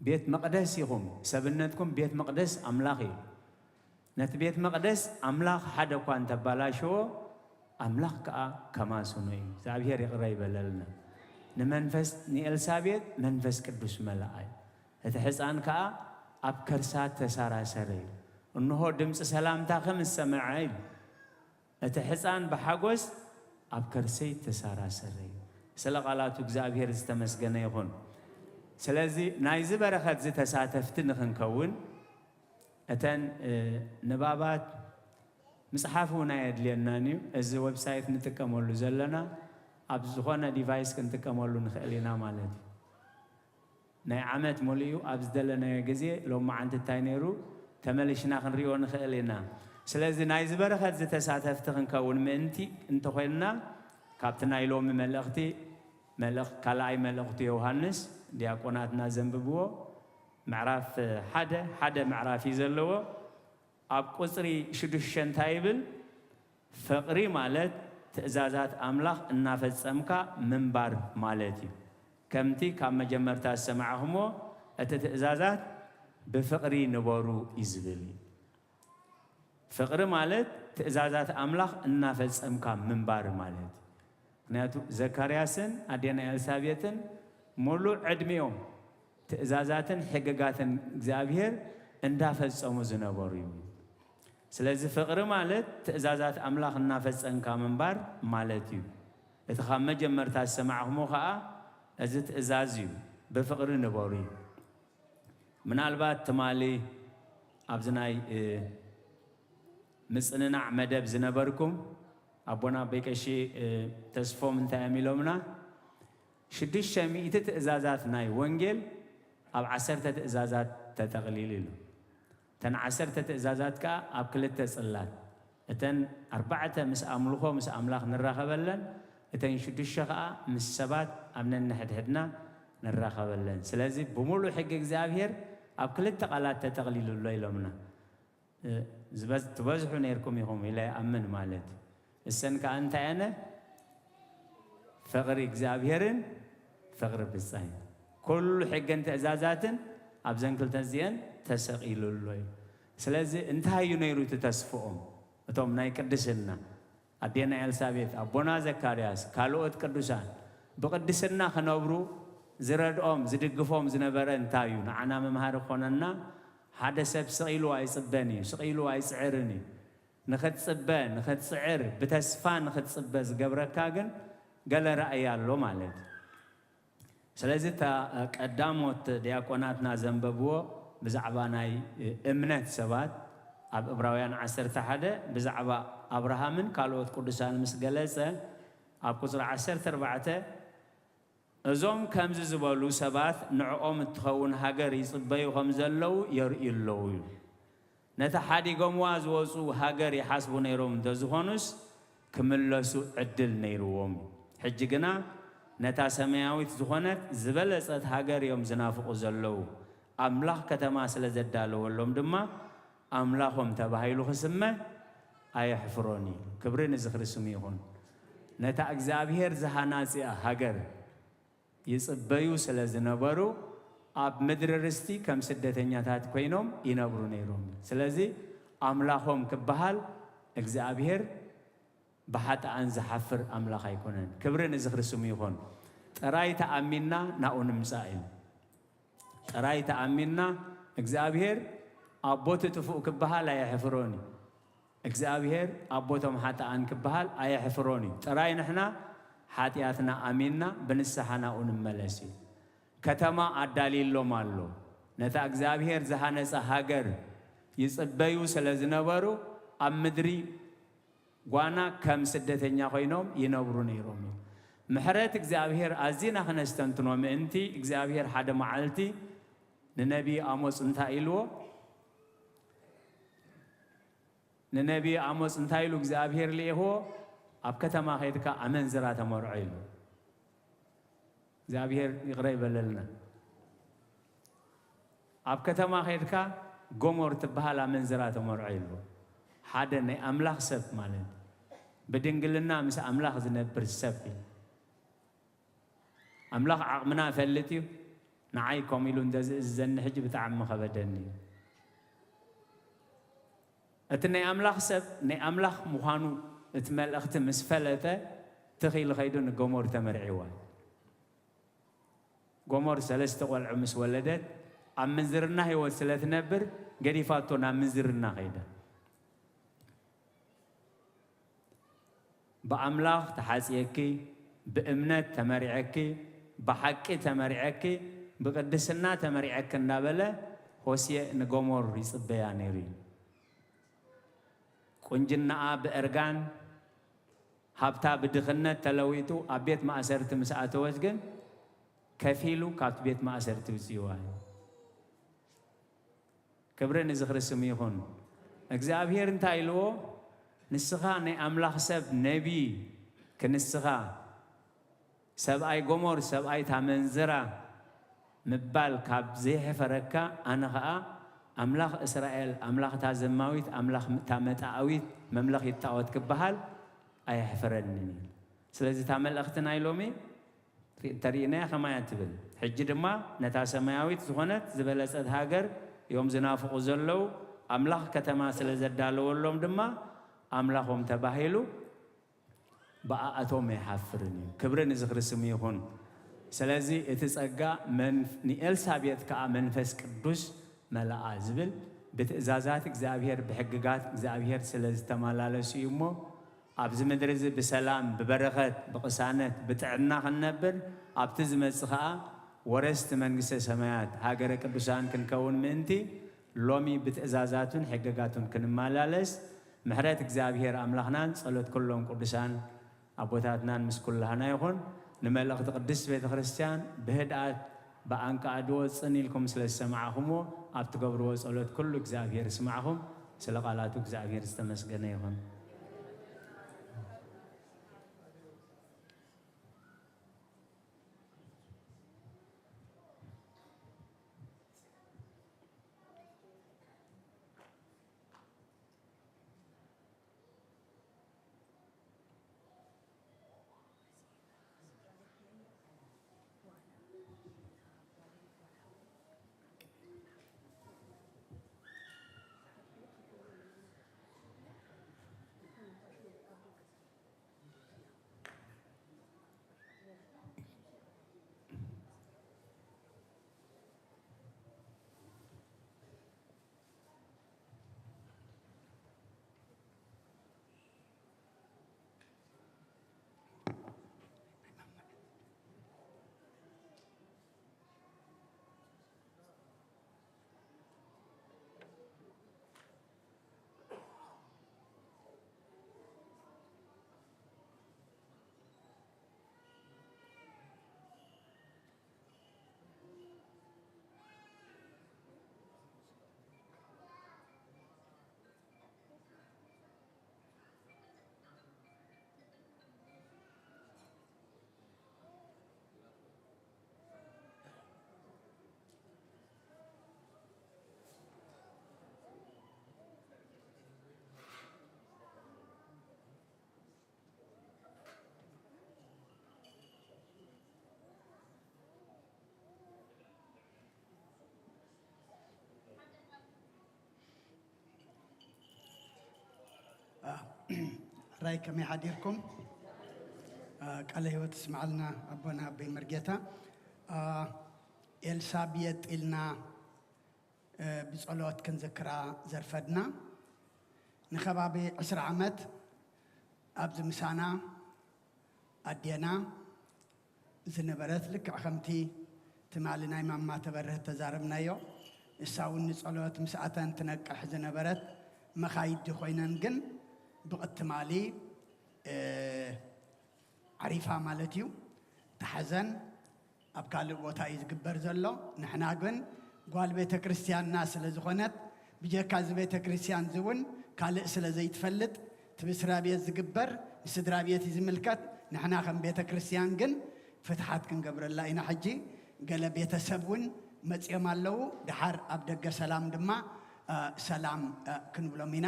ቤት መቕደስ ኢኹም። ሰብነትኩም ቤት መቕደስ ኣምላኽ እዩ። ነቲ ቤት መቕደስ ኣምላኽ ሓደ እኳ እንተባላሸዎ ኣምላኽ ከኣ ከማስኖ እዩ። እግዚኣብሔር ይቕረ ይበለልና። ንመንፈስ ንኤልሳቤጥ መንፈስ ቅዱስ መለኣ እዩ። እቲ ሕፃን ከኣ ኣብ ከርሳ ተሳራሰረ እዩ። እንሆ ድምፂ ሰላምታ ከም ዝሰምዐ እዩ። እቲ ሕፃን ብሓጎስ ኣብ ከርሰይ ተሳራሰረ እዩ። ስለ ቃላቱ እግዚኣብሔር ዝተመስገነ ይኹን። ስለዚ ናይዚ በረኸት እዚ ተሳተፍቲ ንኽንከውን እተን ንባባት ምጽሓፍ እውን ኣየድልየናን እዩ። እዚ ዌብሳይት ንጥቀመሉ ዘለና ኣብ ዝኾነ ዲቫይስ ክንጥቀመሉ ንኽእል ኢና ማለት እዩ። ናይ ዓመት ሙሉእ እዩ። ኣብ ዝደለናዮ ግዜ ሎማዓንቲ እንታይ ነይሩ ተመሊሽና ክንሪኦ ንኽእል ኢና። ስለዚ ናይዚ በረኸት ዝተሳተፍቲ ክንከውን ምእንቲ እንተኾይንና ካብቲ ናይ ሎሚ መልእኽቲ መልእኽ ካልኣይ መልእኽቲ ዮሃንስ ዲያቆናትና ዘንብብዎ ምዕራፍ ሓደ ሓደ ምዕራፍ እዩ ዘለዎ። ኣብ ቁጽሪ ሽዱሽተ እንታይ ይብል? ፍቕሪ ማለት ትእዛዛት ኣምላኽ እናፈጸምካ ምንባር ማለት እዩ። ከምቲ ካብ መጀመርታ ዝሰማዕኹምዎ እቲ ትእዛዛት ብፍቕሪ ንበሩ እዩ ዝብል እዩ። ፍቕሪ ማለት ትእዛዛት ኣምላኽ እናፈጸምካ ምንባር ማለት እዩ። ምክንያቱ ዘካርያስን ኣዴና ኤልሳቤጥን ሙሉእ ዕድሚኦም ትእዛዛትን ሕግጋትን እግዚኣብሔር እንዳፈጸሙ ዝነበሩ እዩ። ስለዚ ፍቕሪ ማለት ትእዛዛት ኣምላኽ እናፈጸምካ ምንባር ማለት እዩ። እቲ ካብ መጀመርታ ዝሰማዕኹሞ ኸኣ እዚ ትእዛዝ እዩ፣ ብፍቕሪ ንበሩ እዩ። ምናልባት ትማሊ ኣብዚ ናይ ምጽንናዕ መደብ ዝነበርኩም ኣቦና ኣቦይ ቀሺ ተስፎም እንታይ እዮም ኢሎምና? ሽዱሽተ ሚእቲ ትእዛዛት ናይ ወንጌል ኣብ ዓሰርተ ትእዛዛት ተጠቕሊሉ ኢሉ። እተን ዓሰርተ ትእዛዛት ከኣ ኣብ ክልተ ጽላት፣ እተን ኣርባዕተ ምስ ኣምልኾ ምስ ኣምላኽ ንራኸበለን፣ እተን ሽዱሽተ ከኣ ምስ ሰባት ኣብ ነንሕድሕድና ንራኸበለን። ስለዚ ብምሉእ ሕጊ እግዚኣብሔር ኣብ ክልተ ቃላት ተጠቕሊሉ ኣሎ ኢሎምና። እ፣ ዝበዝ-፣ ትበዝሑ ነይርኩም ኢኹም ኢለ ይኣምን ማለት እዩ። እሰን ከኣ እንታይ ኣነ? ፍቕሪ እግዚኣብሔርን ፍቕሪ ብጻይን። ኩሉ ሕግን ትእዛዛትን ኣብዘን ክልተ እዚአን ተሰቒሉ ኣሎ እዩ። ስለዚ እንታይ እዩ ነይሩ እቲ ተስፍኦም? እቶም ናይ ቅድስና ኣዴና ኤልሳቤጥ፣ ኣቦና ዘካርያስ፣ ካልኦት ቅዱሳን ብቅድስና ክነብሩ ዝረድኦም ዝድግፎም ዝነበረ እንታይ እዩ? ንዓና መምሃሪ ክኾነና ሓደ ሰብ ስቕ ኢሉ ኣይጽበን እዩ፣ ስቕ ኢሉ ኣይጽዕርን እዩ። ንኽትጽበ፣ ንኽትጽዕር፣ ብተስፋ ንኽትጽበ ዝገብረካ ግን ገለ ራእይ ኣሎ ማለት እዩ። ስለዚ እታ ቀዳሞት ዲያቆናትና ዘንበብዎ ብዛዕባ ናይ እምነት ሰባት ኣብ ዕብራውያን ዓሰርተ ሓደ ብዛዕባ ኣብርሃምን ካልኦት ቅዱሳን ምስ ገለጸ ኣብ ቁጽሪ ዓሰርተ ኣርባዕተ እዞም ከምዚ ዝበሉ ሰባት ንዕኦም እትኸውን ሃገር ይጽበዩ ከም ዘለዉ የርእዩ ኣለዉ እዩ። ነታ ሓዲጎምዋ ዝወጹ ሃገር ይሓስቡ ነይሮም እንተዝኾኑስ ክምለሱ ዕድል ነይርዎም። ሕጂ ግና ነታ ሰማያዊት ዝኾነት ዝበለጸት ሃገር እዮም ዝናፍቑ ዘለዉ። ኣምላኽ ከተማ ስለ ዘዳለወሎም ድማ ኣምላኾም ተባሂሉ ክስመ ኣየሕፍሮን እዩ። ክብሪ ንዝኽሪ ስሙ ይኹን። ነታ እግዚኣብሔር ዝሃናጽያ ሃገር ይጽበዩ ስለ ዝነበሩ ኣብ ምድሪ ርስቲ ከም ስደተኛታት ኮይኖም ይነብሩ ነይሮም። ስለዚ ኣምላኾም ክበሃል እግዚኣብሔር ብሓጥኣን ዝሓፍር ኣምላኽ ኣይኮነን። ክብሪ ንዝኽሪ ስሙ ይኹን። ጥራይ ተኣሚንና ናብኡ ንምጻእ እዩ። ጥራይ ተኣሚንና እግዚኣብሔር ኣቦ እቲ ጥፉእ ክበሃል ኣየሕፍሮን እዩ። እግዚኣብሔር ኣቦ እቶም ሓጥኣን ክበሃል ኣየሕፍሮን እዩ። ጥራይ ንሕና ሓጢኣትና ኣሚንና ብንስሓ ናብኡ ንመለስ እዩ። ከተማ ኣዳልይሎም ኣሎ። ነታ እግዚኣብሔር ዝሃነጸ ሃገር ይጽበዩ ስለ ዝነበሩ ኣብ ምድሪ ጓና ከም ስደተኛ ኮይኖም ይነብሩ ነይሮም እዩ። ምሕረት እግዚኣብሔር ኣዚና ክነስተንትኖ ምእንቲ እግዚኣብሔር ሓደ መዓልቲ ንነቢይ ኣሞጽ እንታይ ኢልዎ? ንነቢይ ኣሞጽ እንታይ ኢሉ እግዚኣብሔር ልኢኽዎ? ኣብ ከተማ ከይድካ ኣመንዝራ ተመርዖ ኢሉ። እግዚኣብሔር ይቕረ ይበለልና። ኣብ ከተማ ከይድካ ጎሞር ትበሃል ኣመንዝራ ተመርዖ ኢሉ። ሓደ ናይ ኣምላኽ ሰብ ማለት ብድንግልና ምስ ኣምላኽ ዝነብር ሰብ እዩ። ኣምላኽ ዓቕምና እፈልጥ እዩ። ንዓይ ከምኡ ኢሉ እንተዝእዝዘኒ ሕጂ ብጣዕሚ ምኸበደኒ እዩ። እቲ ናይ ኣምላኽ ሰብ ናይ ኣምላኽ ምዃኑ እቲ መልእኽቲ ምስ ፈለጠ ትኽ ኢሉ ኸይዱ ንጎሞር ተመርዒዋ። ጎሞር ሰለስተ ቆልዑ ምስ ወለደት ኣብ ምንዝርና ህይወት ስለ ትነብር ገዲፋቶ ናብ ምንዝርና ኸይዳ። ብኣምላኽ ተሓጽየኪ፣ ብእምነት ተመሪዐኪ፣ ብሓቂ ተመሪዐኪ፣ ብቅድስና ተመሪዐኪ እንዳበለ ሆሴዕ ንጎሞር ይጽበያ ነይሩ እዩ። ቁንጅናኣ ብእርጋን፣ ሃብታ ብድኽነት ተለዊጡ ኣብ ቤት ማእሰርቲ ምስ ኣተወት ግን ከፊሉ ካብቲ ቤት ማእሰርቲ ውጽእዋ እዩ። ክብሪ ንዝኽሪ ስሙ ይኹን። እግዚኣብሔር እንታይ ኢልዎ? ንስኻ ናይ ኣምላኽ ሰብ ነቢ ክንስኻ ሰብኣይ ጎሞር ሰብኣይ ታመንዝራ ምባል ካብ ዘይሕፈረካ ኣነ ኸኣ ኣምላኽ እስራኤል ኣምላኽ እታ ዘማዊት ኣምላኽ እታ መጣኣዊት መምለኺት ጣዖት ክበሃል ኣየሕፍረንን እዩ። ስለዚ እታ መልእኽቲ ናይ ሎሚ ተሪእናያ ከማያ ትብል። ሕጂ ድማ ነታ ሰማያዊት ዝኾነት ዝበለጸት ሃገር እዮም ዝናፍቑ ዘለዉ። ኣምላኽ ከተማ ስለ ዘዳለወሎም ድማ ኣምላኾም ተባሂሉ ብኣኣቶም ኣይሓፍርን እዩ። ክብሪ ንዝኽሪ ስሙ ይኹን። ስለዚ እቲ ጸጋ ንኤልሳቤጥ ከኣ መንፈስ ቅዱስ መለኣ ዝብል ብትእዛዛት እግዚኣብሔር ብሕግጋት እግዚኣብሔር ስለ ዝተመላለሱ እዩ እሞ ኣብዚ ምድሪ እዚ ብሰላም ብበረኸት ብቕሳነት ብጥዕና ክንነብር ኣብቲ ዝመጽእ ኸኣ ወረስቲ መንግስተ ሰማያት ሃገረ ቅዱሳን ክንከውን ምእንቲ ሎሚ ብትእዛዛቱን ሕግጋቱን ክንመላለስ ምሕረት እግዚኣብሔር ኣምላኽናን ጸሎት ኩሎም ቅዱሳን ኣቦታትናን ምስ ኩላህና ይኹን። ንመልእኽቲ ቅድስት ቤተ ክርስቲያን ብህድኣት ብኣንቃዕድዎ ጽን ኢልኩም ስለ ዝሰማዕኹምዎ ኣብ ትገብርዎ ጸሎት ኩሉ እግዚኣብሔር ይስማዕኹም። ስለ ቃላቱ እግዚኣብሔር ዝተመስገነ ይኹን። ሕራይ ከመይ ሓዲርኩም? ቃለ ህይወት እስማዓልና ኣቦና ኣቦይ መርጌታ። ኤልሳቤጥ ኢልና ብጸሎት ክንዝክራ ዘርፈድና፣ ንከባቢ ዕስራ ዓመት ኣብዚ ምሳና ኣዴና ዝነበረት፣ ልክዕ ከምቲ ትማሊ ናይ ማማ ተበርህ ተዛረብናዮ፣ እሳ እውን ንጸሎት ምስ ኣተን ትነቅሕ ዝነበረት፣ መኻይዲ ኮይነን ግን ብቕትማሊ ዓሪፋ ማለት እዩ። ተሓዘን ኣብ ካልእ ቦታ እዩ ዝግበር ዘሎ። ንሕና ግን ጓል ቤተ ክርስቲያንና ስለ ዝኾነት፣ ብጀካ እዚ ቤተ ክርስቲያን እዚ እውን ካልእ ስለ ዘይትፈልጥ፣ እቲ ብስድራ ቤት ዝግበር ንስድራ ቤት እዩ ዝምልከት። ንሕና ከም ቤተ ክርስቲያን ግን ፍትሓት ክንገብረላ ኢና። ሕጂ ገለ ቤተሰብ እውን መጺኦም ኣለዉ። ድሓር ኣብ ደገ ሰላም ድማ ሰላም ክንብሎም ኢና።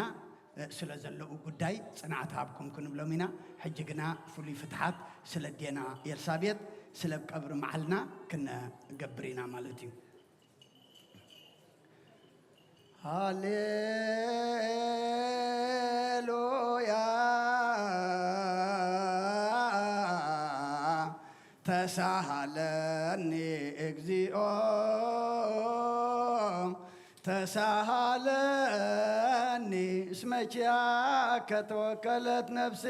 ስለ ዘለዉ ጉዳይ ጽንዓት ሃብኩም ክንብሎም ኢና። ሕጂ ግና ፍሉይ ፍትሓት ስለ ኣዴና ኤልሳቤጥ፣ ስለ ቀብሪ መዓልና ክንገብር ኢና ማለት እዩ። ሃሌሉያ ተሳሃለኒ እግዚኦ ተሳሃለኒ እስመ ኪያከ ተወከለት ነፍሴ።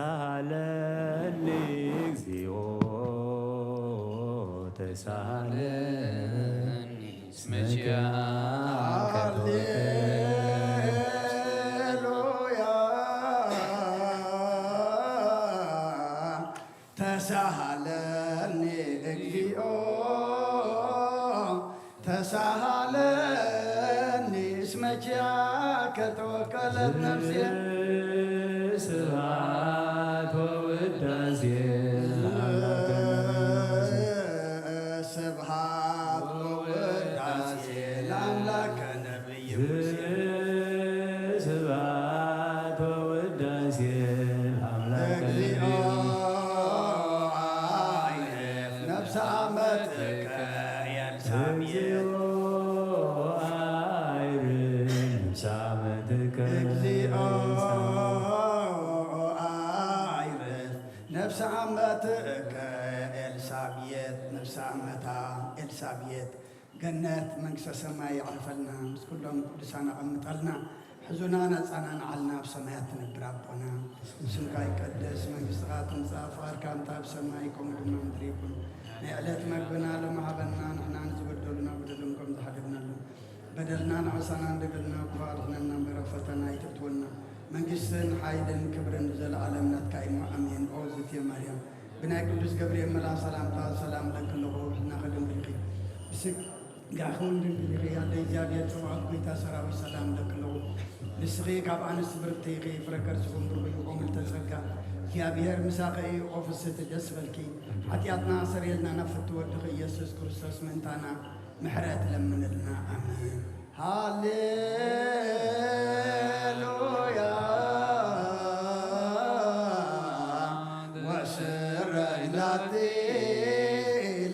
ተሳሃለኒ እግዚኦ ተሳሃለኒ እስመ ኪያከ ተወከለት ሃሌሉያ ተሳሃለኒ እግዚኦ ተሳሃለኒ እስመ ኪያከ ተወከለት ነፍሴ። ስብሐት ወውዳሴ ለአምላከ ነቢይ ሙሴ። ስብሐት ወውዳሴ ለአምላከ ነቢይ ሙሴ። ስብሐት ወውዳሴ ለአምላከ እግዚኦ ነቢይ ሙሴ። አይርፍ ነፍሳ መትከ ኤልሳቤጥ። እግዚኦ አይርፍ ነፍሳ መትከ እግዚኦ ኤልሳቤጥ። አይርፍ ነፍሳ መትከ ኤልሳቤጥ። ነፍሳ መታ ኤልሳቤጥ ገነት መንግስተ ሰማይ የዕርፈልና፣ ምስ ኩሎም ቅዱሳን ኣቐምጠልና። ሕዙና ናጻና ንዓልና ኣብ ሰማያት ትነብር ኣቦና፣ ስምካ ይቀደስ፣ መንግስትኻ ትምጻእ፣ ፍቓድካ እንተ ኣብ ሰማይ ከምኡ ድማ ምድሪ ይኩን። ናይ ዕለት መግብና ሎሚ ሃበና፣ ንሕና ንዝበደሉና በደሎም ከም ዝሓደግናሎም፣ በደልና ንዓሳና እንደበልና እኳ ኣድሕነና እምበር ኣብ ፈተና ኣይተእትወና፣ መንግስትን ሓይልን ክብርን ንዘለኣለም ናትካ እዩ እሞ ኣሜን። ኦ ዝትየ ማርያም ብናይ ቅዱስ ገብርኤል መልኣኽ ሰላምታ ሰላም እለኪ ኣለኹ፣ ብሕልናኺ ድንግል ኢኺ፣ ብስጋኺ እውን ድንግል ኢኺ። ኣደ እግዚኣብሔር ጸባኦት ጐይታ ሰራዊት ሰላም እለኪ ኣለኹ። ንስኺ ካብ ኣንስቲ ብርክቲ ኢኺ፣ ፍረ ከርስኺ እውን ብሩኽ እዩ። ኦ ምልዕተ ጸጋ እግዚኣብሔር ምሳኺ እዩ። ኦ ፍስሕቲ ደስ በልኪ፣ ሓጢኣትና ሰረየልና ናብ ፍትው ወድኺ ኢየሱስ ክርስቶስ ምእንታና ምሕረት ለምንልና። ኣሜን። ሃሌሉያ ወስረይ ላቲ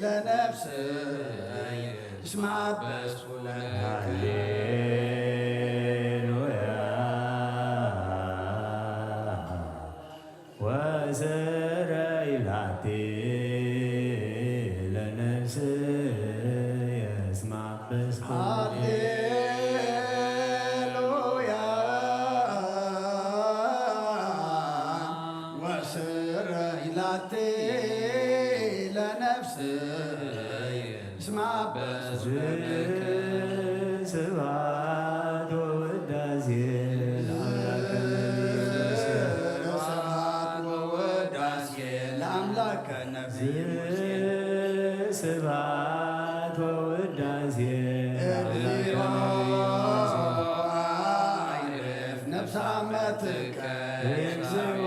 ለነፍስይ እስመ አበስኩ ለኪ። ሃሌሉያ ወስረይ ላቲ ለነፍስየ እስመ አበስኩ። ሃሌሉያ ወስረይ ላቲ ለነፍስየ እስመ አበስኩ ለኪ። ስብሐት ወውዳሴ ለአምላከ ነቢይ ሙሴ። ስብሐት ወውዳሴ ለአምላከ ነቢይ ሙሴ። ስብሐት ወውዳሴ ለአምላከ እግዚኦ ነቢይ ሙሴ። አይርፍ ነፍሳ መትከ እግዚኦ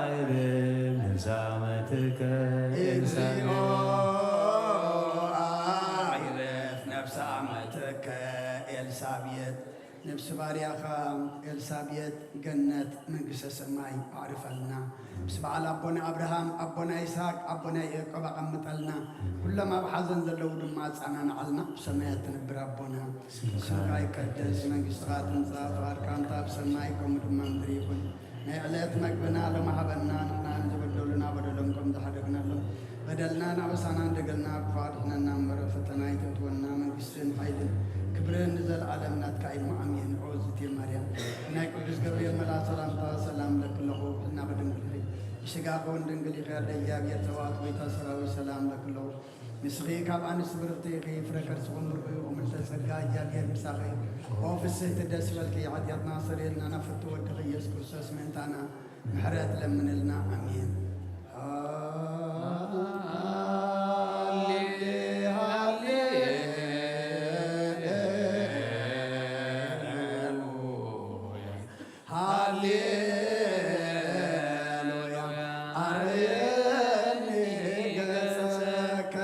አይርፍ ነፍሳ መትከ እግዚኦ ኤልሳቤጥ። አይርፍ ነፍሳ መትከ ኤልሳቤጥ። ነብሲ ባርያኻ ኤልሳቤጥ ገነት መንግስተ ሰማይ ኣዕርፈልና። ምስ በዓል ኣቦና ኣብርሃም፣ ኣቦና ይስሐቅ፣ ኣቦና ያዕቆብ ኣቐምጠልና። ኩሎም ኣብ ሓዘን ዘለዉ ድማ ኣጸናንዓልና። ብሰማያት ትነብር ኣቦና፣ ስምካ ይቀደስ፣ መንግስትኻ ትምጻእ፣ ፍቓድካ እንተ ኣብ ሰማይ ከምኡ ድማ ምድሪ ይኹን። ናይ ዕለት መግብና ሎሚ ሃበና፣ ንሕና ንዝበደሉና በደሎም ከም ዝሓደግናሎም በደልናን ኣበሳናን ደገልና፣ ክፉእ ኣድሕነና እምበር፣ ኣብ ፈተና ኣይተእትወና፣ መንግስትን ሓይልን ክብርን ንዘለኣለም ናትካ እዩ፣ ኣሜን። ኦ ዝቴ ማርያም፣ ናይ ቅዱስ ገብርኤል መልኣኽ ሰላምታ ሰላም እለኪ ኣለኹ፣ ብሕልና በድንግል ኢኺ፣ ብስጋኺ እውን ድንግል ኢኺ፣ ኣደ እግዚኣብሔር ጸባኦት ጐይታ ሰራዊት ሰላም እለኪ ኣለኹ። ንስኺ ካብ ኣንስቲ ብርኽቲ ኢኺ፣ ፍረ ከርስኺ እውን ብሩኽ እዩ። እምልተ ጸጋ፣ እግዚኣብሔር ምሳኺ። ኦ ፍስሕቲ ደስ ይበልኪ፣ ሓጢኣትና ኣስተሰርየልና፣ ናብ ፍትው ወድኺ ኢየሱስ ክርስቶስ ምእንታና ምሕረት ለምንልና። ኣሜን። ሃሌ፣ ሃሌ፣ ሃሌሉያ። ኣርየኒ ገጸከ፣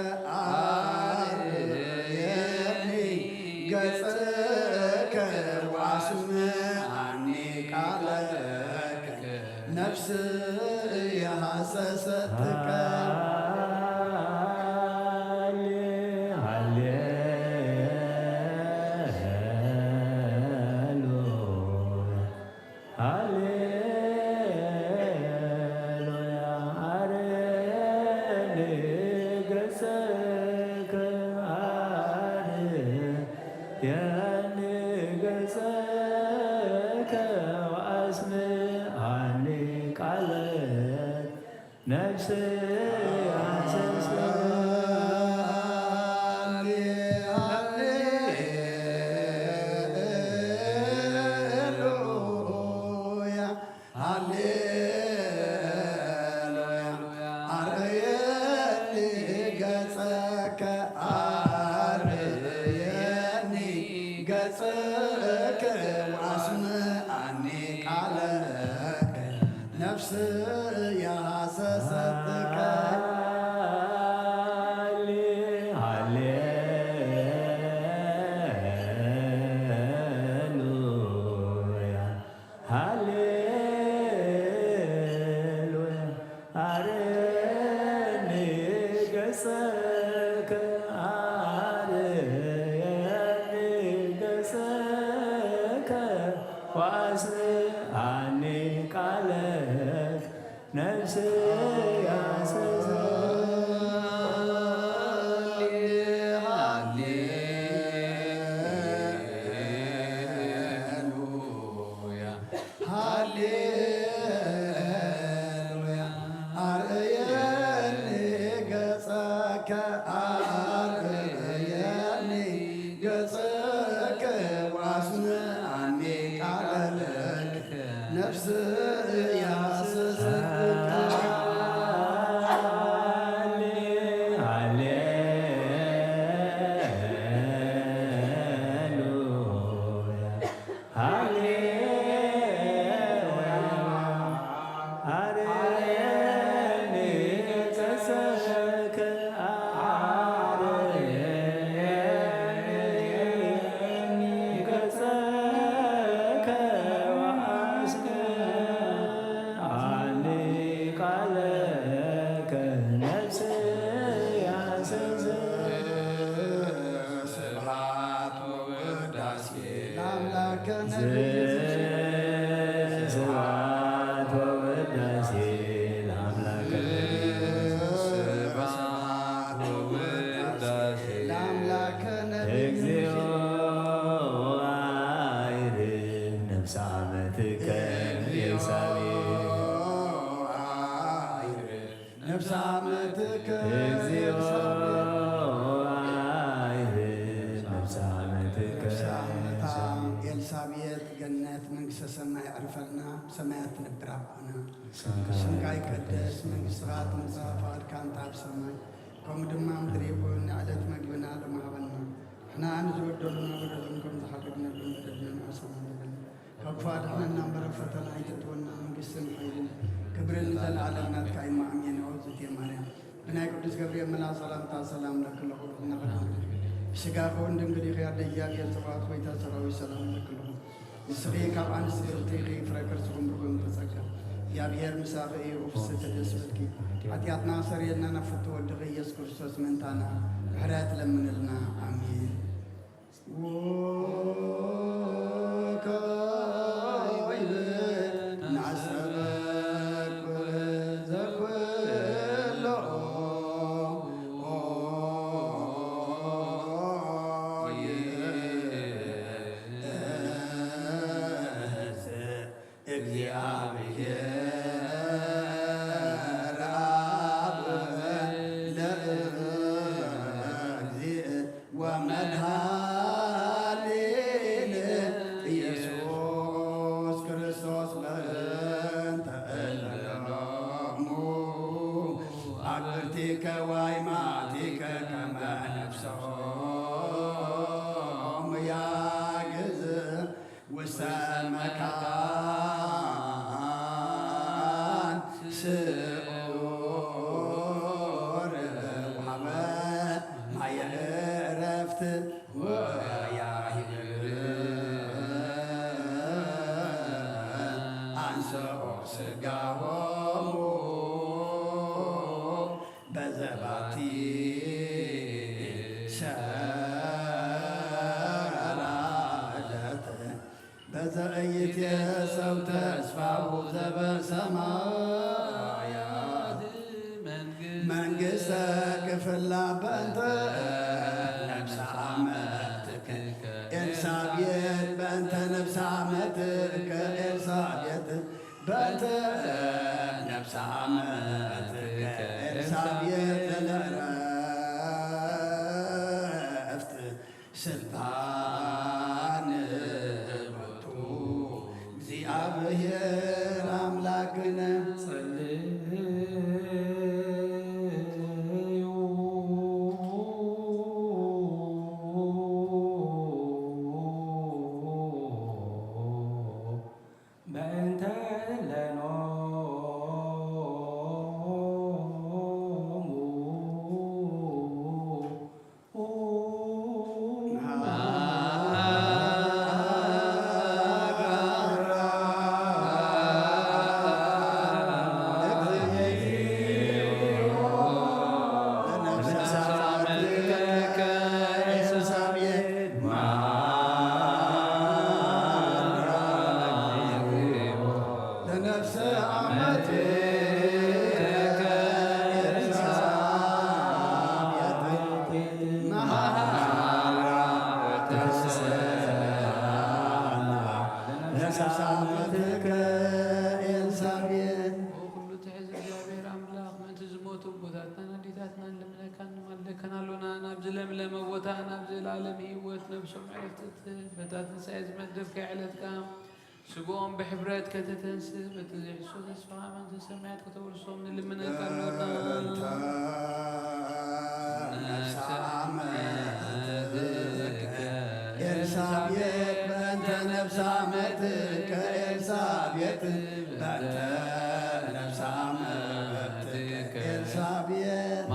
ኣርየኒ ገጸከ፣ ወኣስምዓኒ ቃለከ፣ ነፍስየ ሃሰሰትከ። ሃሌ፣ ሃሌሉያ። ሃሌሉያ። ኣርየኒ ገጸከ፣ ኣርየኒ ገጸከ፣ ወኣስምዓኒ ቃለከ፣ ነፍስየ ሃሰሰት። ሃሌሉያ፣ ሃሌሉያ። ኣርየኒ ገጸከ፣ ኣርየኒ ገጸከ፣ ወኣስምዓኒ ቃለከ፣ ነፍስየ ሃሰሰትከ። ሃሌ፣ ሃሌሉያ፣ ሃሌሉያ። ኣርየኒ ገጸከ፣ ኣርየኒ ገጸከ፣ ወኣስምዓኒ ቃለከ፣ ነፍስየ ሃሰሰት። ሃሌሉያ፣ ሃሌሉያ። ኣርእየኒ ገጸከ፣ ኣርእየኒ ገጸከ፣ ወኣስምዓኒ ቃለከ፣ ነፍስየ ሃሰሰትከ። ሃሌሉያ፣ ሃሌሉያ። ኣርየኒ ገጸከ፣ ኣርየኒ ገጸከ፣ ወኣስምዓኒ ቃለከ፣ ነፍስየ ሃሰሰት። ስብሐት ወውዳሴ ለአምላከነ። ስብሐት ወውዳሴ ለአምላከነ። ስብሐት ወውዳሴ ለአምላከነ። እግዚኦ አይርም ነፍሰ አመትከ። እግዚኦ አይርም ነፍሰ አመትከ። እግዚኦ አይርም ነፍሰ አመትከ። ነፍሰ አመታ ኤልሳቤጥ ገነት መንግስተ ሰማይ ኣዕርፈልና፣ ብሰማያት ትነብር ኣቦና። ስምካ ይቀደስ፣ መንግስትኻ ትምጻእ፣ ፍቓድካ እንተ ኣብ ሰማይ ከምኡ ድማ ምድሪ ይኹን። ንዕለት መግብና ሎሚ ሃበና። ንሕና ንዝበደሉና በደሎም ከም ዝሓደግነሎም በደልና ንኣሰማን በደልና ካብ ክፉእ ኣድሕነና እምበር፣ ኣብ ፈተና ኣይተእትወና፣ መንግስትን ሓይልን ክብርን ንዘለኣለም ናትካ እዩ። ኣሜን። ኦ ዝቴ ማርያም፣ ብናይ ቅዱስ ገብርኤል መልኣኽ ሰላምታ ሰላም እለኪ ኣለኹ፣ ብሕልናኺ ድንግል ኢኺ፣ ብስጋኺ እውን ድንግል ኢኺ። ኣደ እግዚኣብሔር ጸባኦት፣ ጐይታ ሰራዊት፣ ሰላም እለኪ ኣለኹ። ንስኺ ካብ ኣንስቲ ብርኽቲ ኢኺ፣ ፍረ ከርስኹም ርጉም ተጸጋ። እግዚኣብሔር ምሳኺ እዩ፣ ኦ ፍስሕቲ ደስ በልኪ። ሓጢኣትና ሰረየልና፣ ናብ ፍቱ ወድኺ ኢየሱስ ክርስቶስ ምእንታና ምሕረት ለምንልና። ኣሜን። ወካዕብ ናሰበኩ ዘኩሎ ይእዝ ወመድኃኒነ ኢየሱስ ክርስቶስ በእንተ እለ ሎሙ አግብርቲከ ወአይማቲከ ከመ ነፍሶሙ ያግዝ ውስተ መካን ስዑር ወሀበ ማየ ዕረፍት ወያሂር አንስኦ ስጋሆሙ በዘባቲ ሰራለት በዘእይት የሰው ተስፋሁ ዘበሰማያት መንግስተ ክፍላ በእንተ ነፍሰ አመትከ ኤልሳቤጥ በእንተ ነፍሰ አመትከ ኤልሳቤጥ በእንተ ነፍሰ አመትከ ኤልሳቤጥ ለዕረፍት ስልጣን ሎቱ እግዚአብሔር አምላክነ። ጸልዩ በእንተ እለ ኖሙ ለነፍሰ አመትከ ኤልሳቤጥ መሐራ ተሰአላ። ለነፍሰ አመትከ ኤልሳቤጥ። ኩሉ ትሕዝ እግዚኣብሔር ኣምላኽ፣ ምእንቲ ዝሞቱ ኣቦታትናን ኣዴታትናን ንልምነካን ንማልደካን ኣሎና። ናብዚ ለምለመ ቦታ፣ ናብዚ ለዓለም ህይወት ነብሶም ዕረፍቲ ትህብ፣ በታ ትንሳኤ ዝመደብካያ ዕለት ከኣ ስግኦም ብሕፍረት ከተተንስእ፣ በቲ ዘይሕሶ ተስፋኻ መንግስተ ሰማያት ከተውርሶም ንልምነካ ኣሎና። በእንተ ነፍሰ አመትከ ኤልሳቤጥ፣ በእንተ ነፍሰ አመትከ ኤልሳቤጥ፣ በእንተ ነፍሰ አመትከ ኤልሳቤጥ።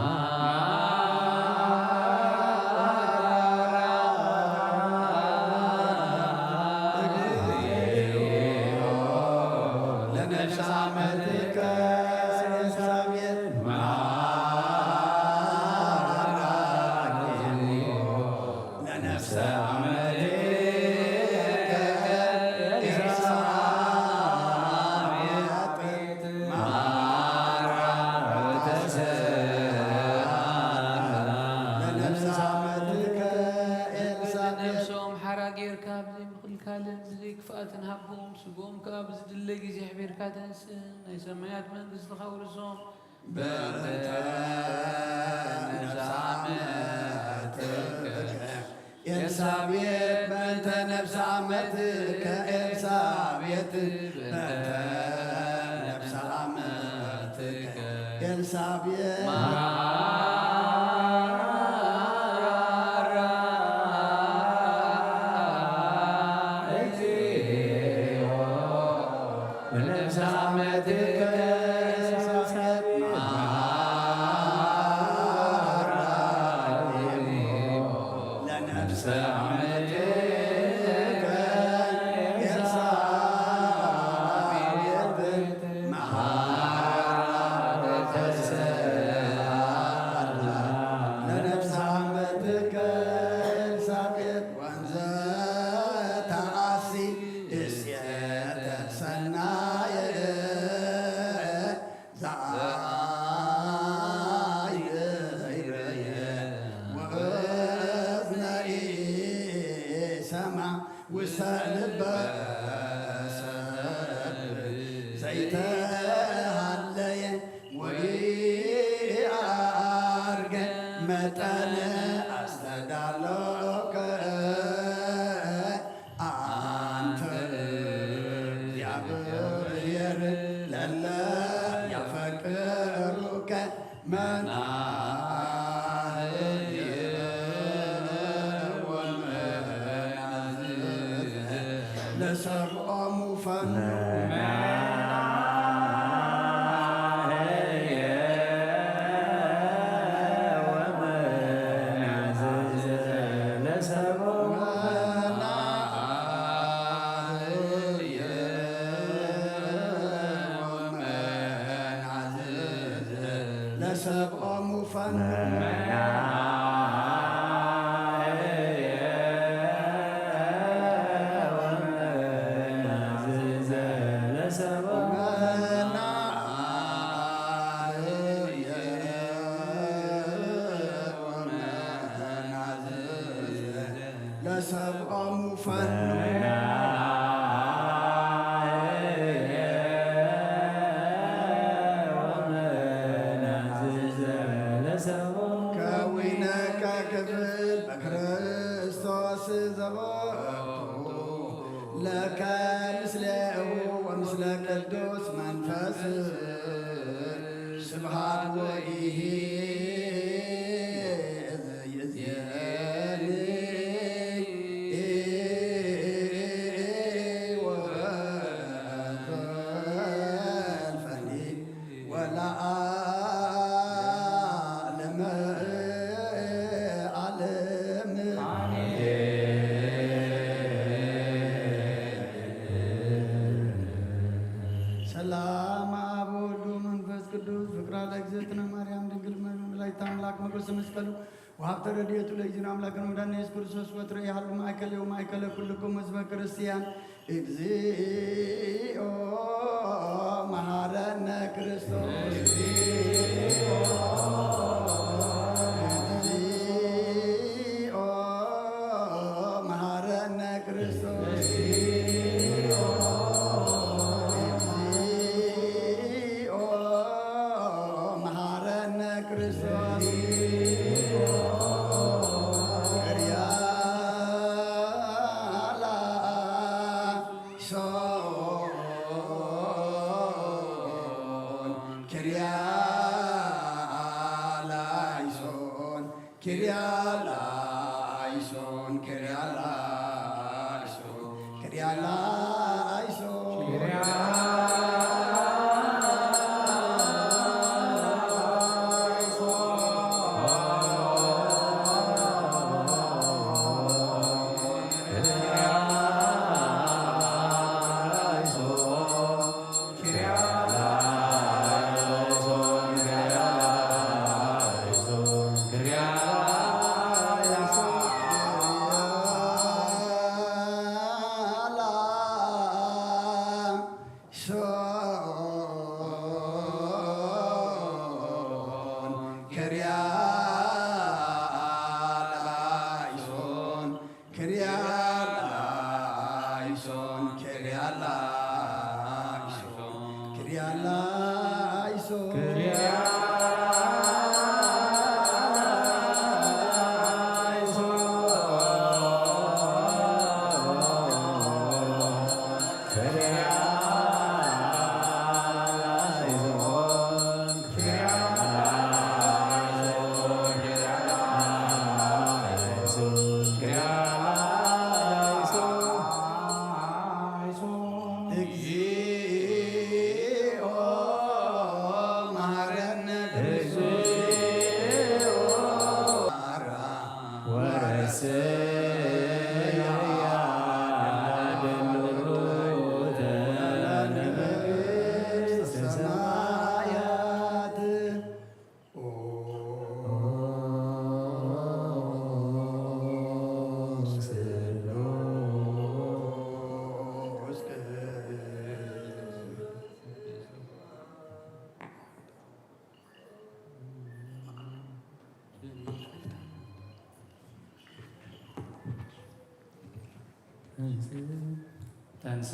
ለነፍሰ አመትከ ኤልሳቤጥ መሐራ ለነፍሰ አመትከ ኤልሳቤጥ መሐራ ተሰአላ። ለነፍሰ አመትከ ኤልሳቤጥ። ነፍሶም ሓራ ጌርካ ብዘይ ምኽልካልን ብዘይ ክፍኣትን ሃቦም፣ ስግኦም ከኣ ብዝድለ ግዜ ኣሕቢርካ ተንስእ፣ ናይ ሰማያት መንግስትኻ ውርሶም። በእንተ ነፍሰ አመትከ ኤልሳቤጥ፣ በእንተ ነፍሰ አመትከ ኤልሳቤጥ፣ በእንተ ነፍሰ አመትከ ኤልሳቤጥ። እግዚኦ። በነፍሰ አመትከ ኤልሳቤጥ መሐራ ለነፍሰ አመትከ ተሃለየ ወኢዐርገ መጠን ኣስተዳሎከ ኣንተ እግዚአብሔር ለለ ያፈቅሩከ መናህየ ወመናዝዘ ለሰብኦሙ ፈኑ ለሰብኦሙ ፈኑ ለሰብኦሙ ፈኑ ከዊነከ ክብል በክርስቶስ ዘቦቱ ለከ ምስሌሁ ወምስለ ቅዱስ መንፈስ ስብሃት ወኢሂ ዘይእዝየኒ ወዘልፈኒ ወለዓለመ ዓለም። ሰላም አብ ወወልድ ወመንፈስ ቅዱስ ፍቅራ ለእግዝእትነ ማርያም ድንግል መላእክት አምላክ ሞገስ መስቀሉ ወሀብተ ረድኤቱ ለእግዚእነ አምላክነ ወመድኃኒነ ኢየሱስ ክርስቶስ ወትረ ይሃሉ ማእከሌ ወማእከለ ኩልክሙ ህዝበ ክርስቲያን። እግዚኦ መሐረነ ክርስቶስ። እግዚኦ መሐረነ ክርስቶስ። እግዚኦ መሐረነ ክርስቶስ። ሶን ኪርያ ላይሶን ኪርያ ላይሶን ኪርያ ላይሶን ኪርያ ላይሶን። ሶን ኪርያ ላይሶን ኪርያ ላይሶን ኪርያ ላይሶን ኪርያ ላይሶን። እግዚኦ መሐረነ ክርስቶስ። ወረስያ ለመንግሥተ ሰማያት። ተንስ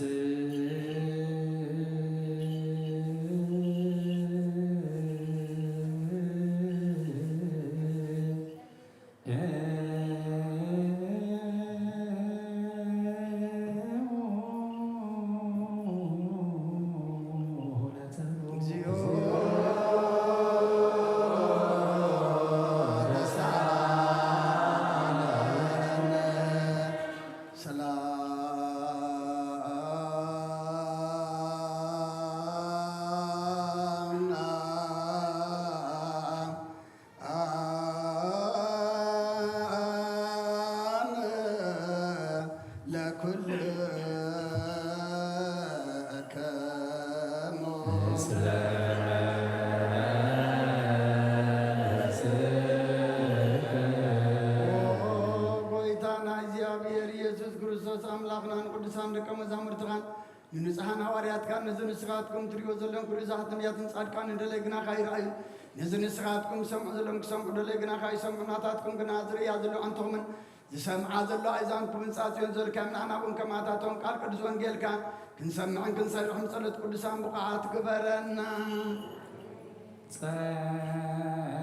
ኦ ጎይታና እግዚኣብሔር ኢየሱስ ክርስቶስ፣ ኣምላኽናን ቅዱሳን ደቀ መዛሙርትኻን፣ ንንጹሓን ሃዋርያትካን፣ ነዚ ንስኻትኩም ትርእዮ ዘለኹም ግኡዛት ነቢያትን ጻድቃንን ደለይ ግናኻ ይረኣዩ፣ ነዚ ንስኻትኩም ትሰምዑ ዘለኹም ክሰምዑ ደለይ ግናኻ ይሰምዑ፣ ናታትኩም ግና ዝርእያ ዘለዋ ኣንትኹምን ዝሰምዓ ዘለዋ ኣእዛንኩምን ጻጽዮን ዘልካ፣ ንዓና እውን ከማታቶም ቃል ቅዱስ ወንጌልካ ክንሰምዕን ክንሰርሕን ጸሎት ቅዱሳን ብቑዓት ግበረና። ጸልእ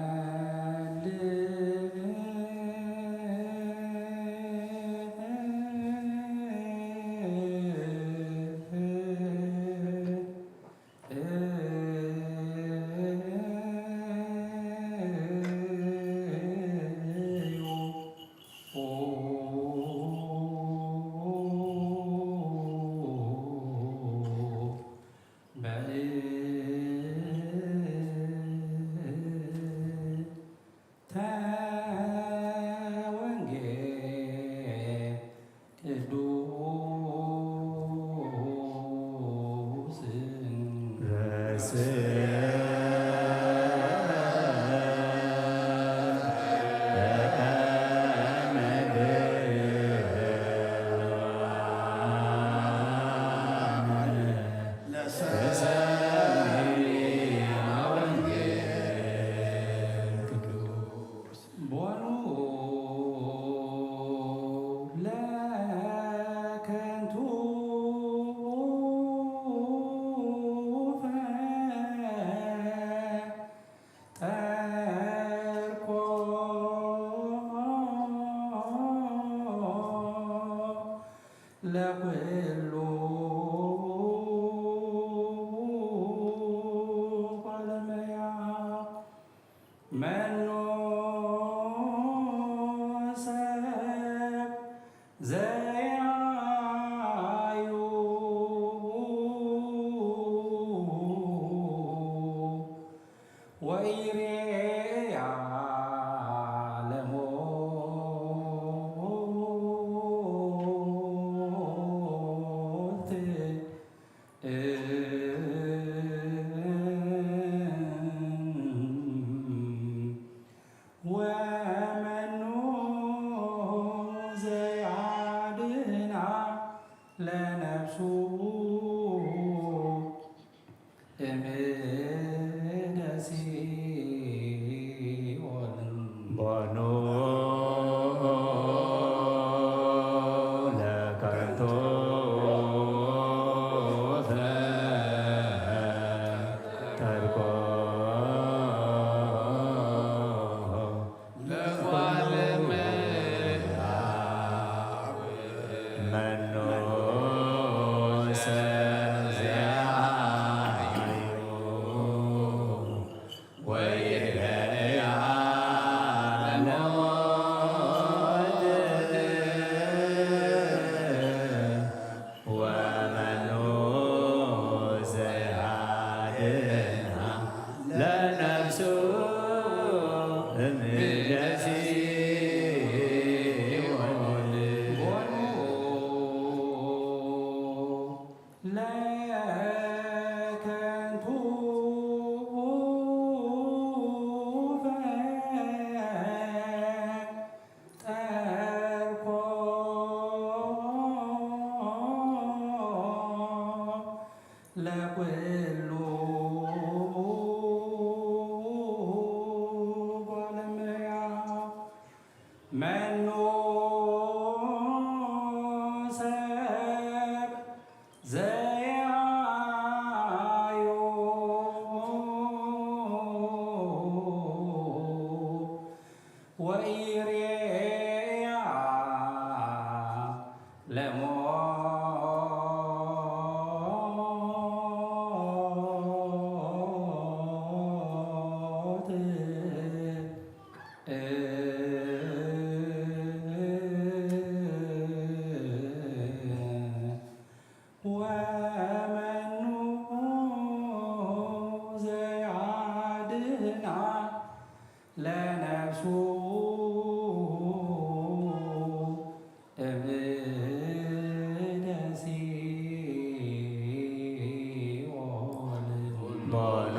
ኮኑ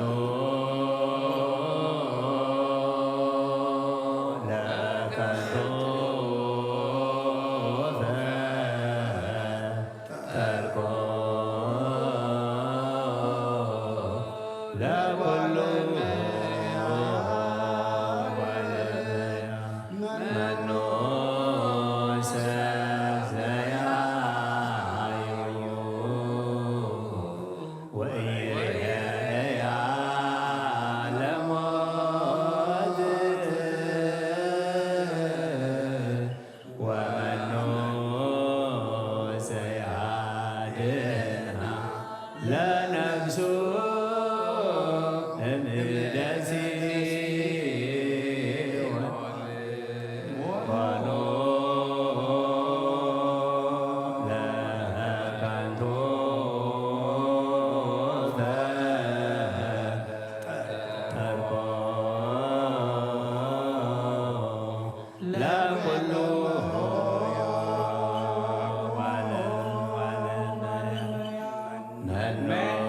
ለከንቱ ፈጠርኮ ለኩሉ መኑ ሰብ ዘያዩ ወኢይሬእያ ለሞት ወመኑ ዘያድና ለነፍሱ እምደ ሲኦል ወኑ ለከንቱ ፈጠርኮ ለኩሉ ዓለም ዓለም መኖሰ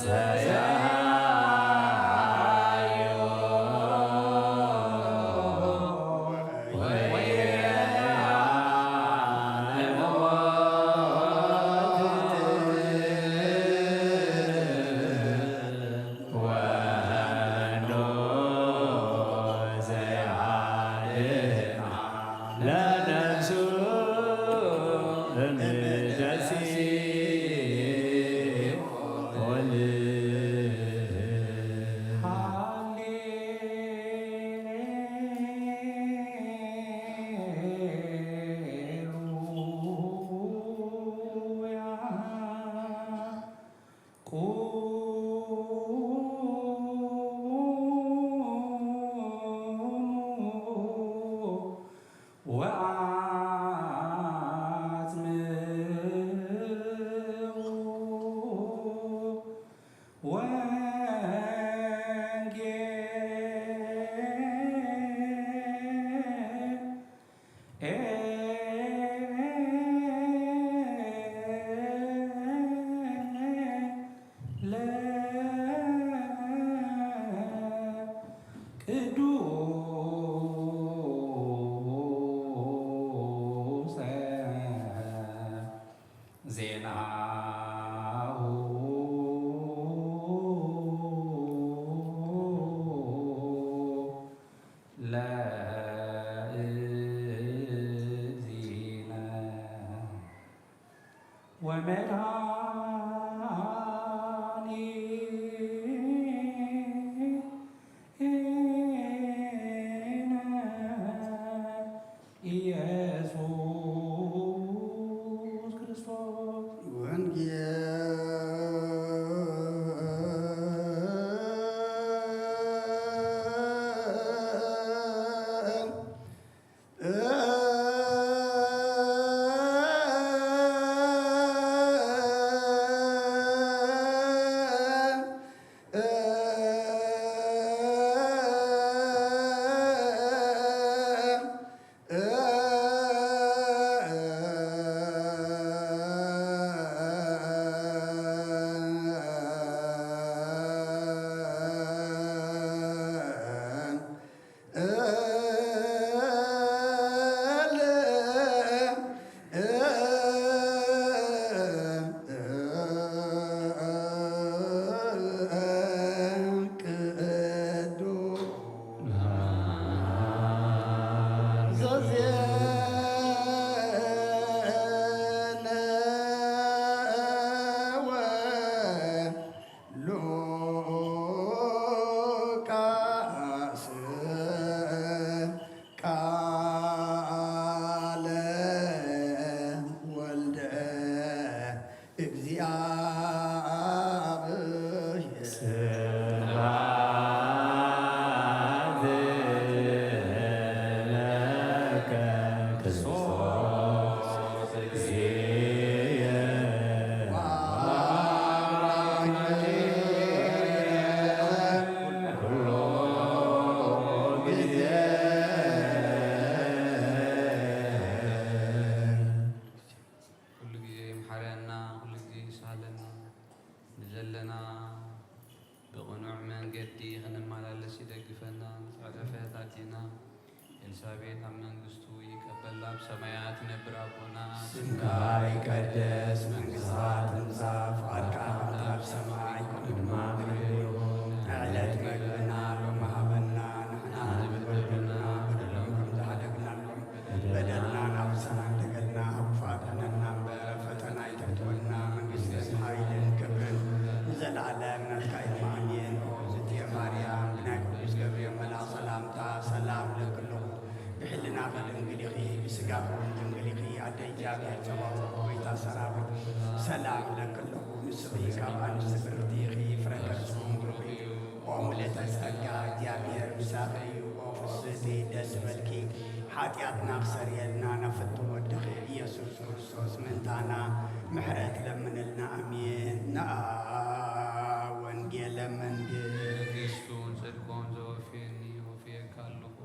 ዘያዩ ወይሃ ለሞት ወመኑ ዘያድና ለነፍሱ እምደ ሲኦል። ሃሌሉያ። ቁሙ ወአጽምዑ ወንጌል ለቅዱሰ ዜናሁ ለእግዚእነ ወመድኃኒነ ኢየሱስ ክርስቶስ። ወንጌል ሉቃስ ቃለ ወልደ እግዚአብሔር። ስብሐት ለከ ክርስቶስ እግዚእየ። ኩሉ ጊዜ። ኩሉ ጊዜ መሓርያና፣ ኩሉ ጊዜ ኣለና። ንዘለና ብቕኑዕ መንገዲ ክንመላለስ ይደግፈና። ዝዕረፈት ኣዴና ኤልሳቤጥ ኣብ መንግስቱ ይቀበላ፣ ኣብ ሰማያት ትነብር ኣቦና። ስምካ ይቀደስ፣ መንግስትኻ ትምጻእ፣ ፍቓድካ ከምቲ ኣብ ሰማይ ከምኡ ድማ ምድሪ ይኹን። ዕለት መግብና ሎሚ ሃበና፣ ንሕና ንበደሉና በደሎም ከም ዝሓደግናሎም በደልና ናብ ሰላም ተገልና፣ ክፉእ ኣድሕነና እምበር፣ ፈተና ኣይተእትወና፣ መንግስትን ሓይልን ክብርን ንዘለኣለም ናትካ እዩ። ኣሜን። ኦ ዝትየ ማርያም፣ ብናይ ቅዱስ ገብርኤል መልኣኽ ሰላምታ ሰላም እለኪ ኣለኹ፣ ብሕልናኺ ድንግል ኢኺ፣ ብስጋኺ እውን ድንግል ኢኺ። ኣደ እግዚኣብሔር ጸባኦት፣ ጎይታ ሰራዊት፣ ሰላም እለኪ ኣለኹ፣ ንስኺ ካብ ኣንስቲ ብርኽቲ ኢኺ፣ ፍረ ከርስኺ እውን ብሩኽ እዩ። ኦ ምልእተ ጸጋ፣ እግዚኣብሔር ምሳኺ እዩ። ኦ ፍስህቲ፣ ደስ ይበልኪ፣ ሓጢኣትና ክሰርየልና ናብ ፍቱው ወድኺ ኢየሱስ ክርስቶስ ምእንታና ምሕረት ለምንልና። ኣሜን። ነኣ ወንጌለ መንግስት። መንግስቱን ጽድቁን ዘወፍየኒ ወፍየካ ኣለኹ።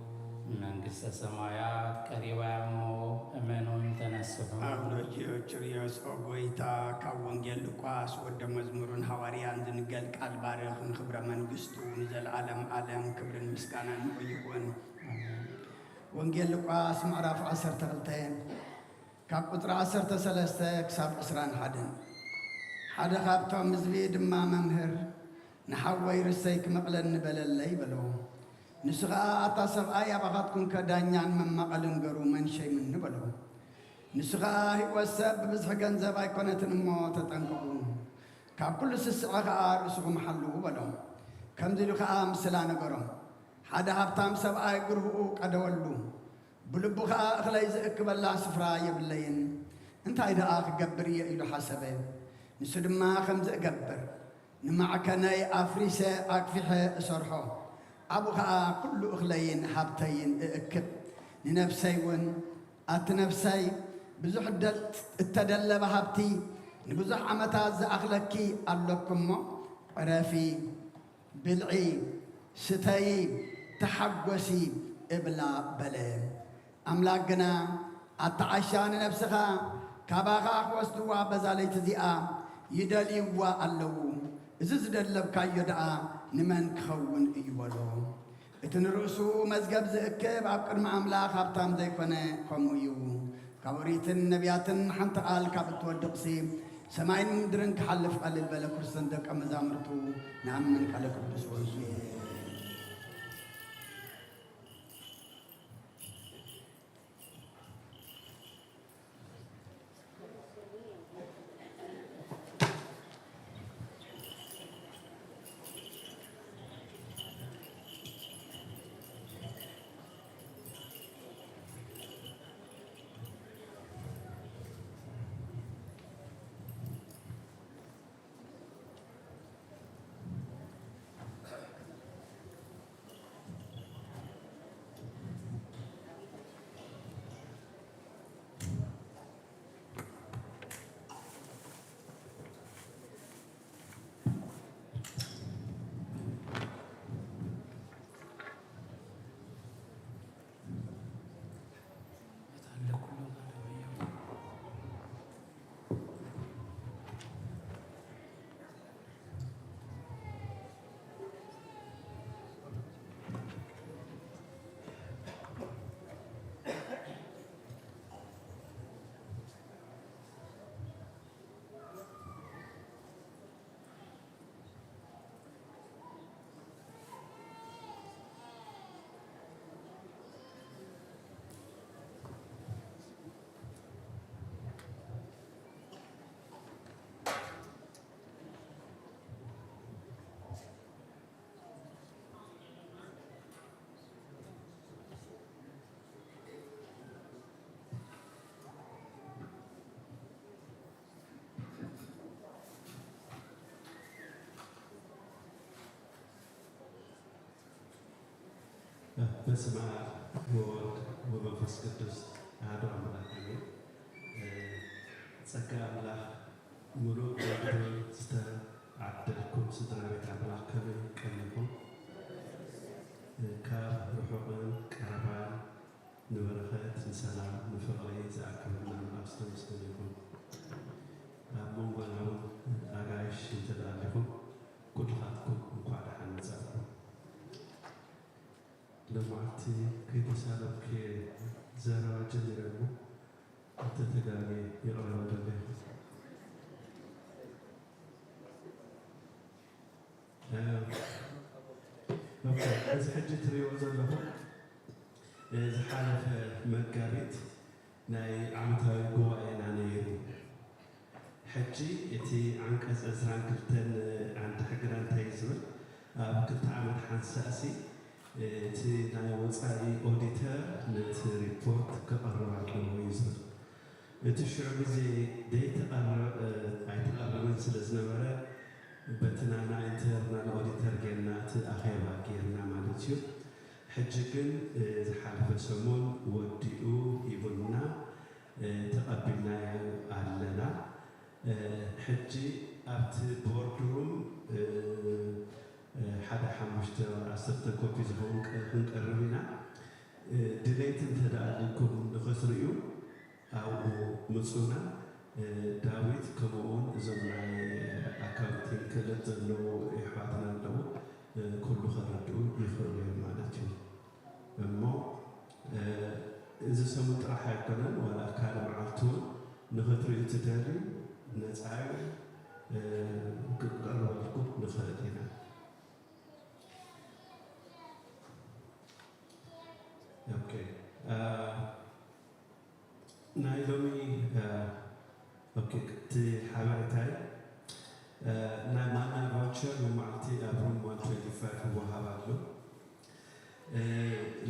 መንግስተ ሰማያት ቀሪባ እሞ እመኑን ተነስሑ። ኣብ ሎጅዮ ችርዮስ ኦ ጎይታ፣ ካብ ወንጌል ሉቃስ ወደ መዝሙሩን ሃዋርያን ዝንገል ቃል ባርኽ፣ ንኽብረ መንግስቱ ንዘለዓለም ዓለም ክብርን ምስጋናን ንዑ ይኹን። ወንጌል ሉቃስ ምዕራፍ ዓሰርተ ክልተ ካብ ቁጽሪ ዓሰርተ ሰለስተ ክሳብ ዕስራን ሓደን። ሓደ ካብቶም ህዝቢ ድማ፣ መምህር፣ ንሓወይ ርሰይ ክመቕለኒ በለለይ በሎ። ንሱ ኸኣ፣ ኣታ ሰብኣይ፣ ኣባኻትኩም ከ ዳኛን መማቐልን ገሩ መን ሸይምኒ በሎ። ንሱ ኸኣ፣ ህይወት ሰብ ብብዝሒ ገንዘብ ኣይኮነትን እሞ ተጠንቀቑ፣ ካብ ኩሉ ስስዐ ኸኣ ርእስኹም ሓልዉ በሎ። ከምዚ ኢሉ ኸኣ ምስላ ነገሮም። ሓደ ሃብታም ሰብኣይ ግርህኡ ቀደወሉ። ብልቡ ኸኣ፣ እኽለይ ዝእክበላ ስፍራ የብለይን፣ እንታይ ደኣ ክገብር እየ ኢሉ ሓሰበ። ንሱ ድማ፣ ከምዚ እገብር፣ ንማዕከነይ ኣፍሪሰ ኣግፊሐ እሰርሖ፣ ኣብኡ ኸኣ ኩሉ እኽለይን ሃብተይን እእክብ፣ ንነፍሰይ እውን ኣቲ ነፍሰይ፣ ብዙሕ ደል-፣ እተደለበ ሃብቲ ንብዙሕ ዓመታት ዝኣኽለኪ ኣሎኪ እሞ፣ ዕረፊ፣ ብልዒ፣ ስተዪ፣ ተሓጐሲ እብላ በለ። ኣምላክ ግና፣ ኣታ ዓሻ፣ ንነፍስኻ ካባኻ ክወስድዋ በዛ ለይቲ እዚኣ ይደልይዋ ኣለዉ። እዚ ዝደለብካዮ ደኣ ንመን ክኸውን እዩ? በሎ። እቲ ንርእሱ መዝገብ ዝእክብ ኣብ ቅድሚ ኣምላኽ ሃብታም ዘይኮነ ከምኡ እዩ። ካብ ኦሪትን ነቢያትን ሓንቲ ቃል ካብ እትወድቕሲ ሰማይን ምድርን ክሓልፍ ቀልል በለ። ክርስቶስ ደቀ መዛሙርቱ ንኣምን ቃለ ቅዱስ ወንጌል። በስመ አብ ወወልድ ወመንፈስ ቅዱስ አሐዱ አምላክ አሜን። ጸጋ አምላክ ሙሉእ ጸጋ ዝተዓደልኩም ስድራ ቤት ኣምላኽ ከመይ ቀኒኹም? ካብ ርሑቕን ቀረባን ንበረኸት፣ ንሰላም፣ ንፍቕሪ ዝኣከበና ኣምላኽ ዝተመስገነ ይኹን። ኣብ መንጎና እውን እቲ ከይተሳለምኩ ዘረባ ጀሚረ እሞ እንተተጋግየ ይቕረ በለለይ። እ፣ ኦኬ፣ እዚ ሕጂ ትሪእዎ ዘለኹም፣ እ፣ ዝሓለፈ መጋቢት ናይ ዓመታዊ ጉባኤና ነይሩ። ሕጂ እቲ ዓንቀጽ ዕስራን ክልተን ዓንዲ ሕግና እንታይ እዩ ዝብል? ኣብ ክልተ ዓመት ሓንሳእሲ እቲ ናይ ወጻኢ ኦዲተር ነቲ ሪፖርት ክቐርብ ኣለዎ እዩ ዝብል። እቲ ሽዑ ግዜ ዘይተቐርብ፣ ኣይተቐረበን ስለ ዝነበረ፣ በቲ ናና ኢንተርናል ኦዲተር ጌርና እቲ ኣኼባ ጌርና ማለት እዩ። ሕጂ ግን፣ እ፣ ዝሓለፈ ሰሙን ወዲኡ ሂቡና፣ እ፣ ተቐቢልናዮ ኣለና። እ፣ ሕጂ ኣብቲ ቦርድ ሩም፣ እ፣ እ፣ ሓደ ሓሙሽተ ዓሰርተ ኮፒ ዝኸውን ቅ-፣ ክንቀርብ ኢና። እ፣ ድሌት እንተ ደኣ ኣሊኩም ንኽትርእዩ ኣብኡ ምጹና። እ፣ ዳዊት ከምኡ እውን እዞም ናይ ኣካውንቲንግ ክእለት ዘለዎ የሕዋትና ኣለዉ። እ፣ ኩሉ ከረድኡ ይኽእሉ እዮም ማለት እዩ። እሞ፣ እ፣ እዚ ሰሙን ጥራሕ ኣይኮነን፣ ዋላ ካልእ መዓልቲ እውን ንኽትርእዩ ትደልዩ፣ ነጻ እዩ፣ እ፣ ክንቀርበልኩም ንኽእል ኢና። ኦኬ። እ፣ ናይ ሎሚ፣ እ፣ ኦኬ፣ እቲ ሓበሬታይ፣ እ፣ ናይ ማና ቫውቸር ሎማዓልቲ ኣብ ሩም ዋን ትዌንቲ ፋይቭ ይወሃብ ኣሎ። እ፣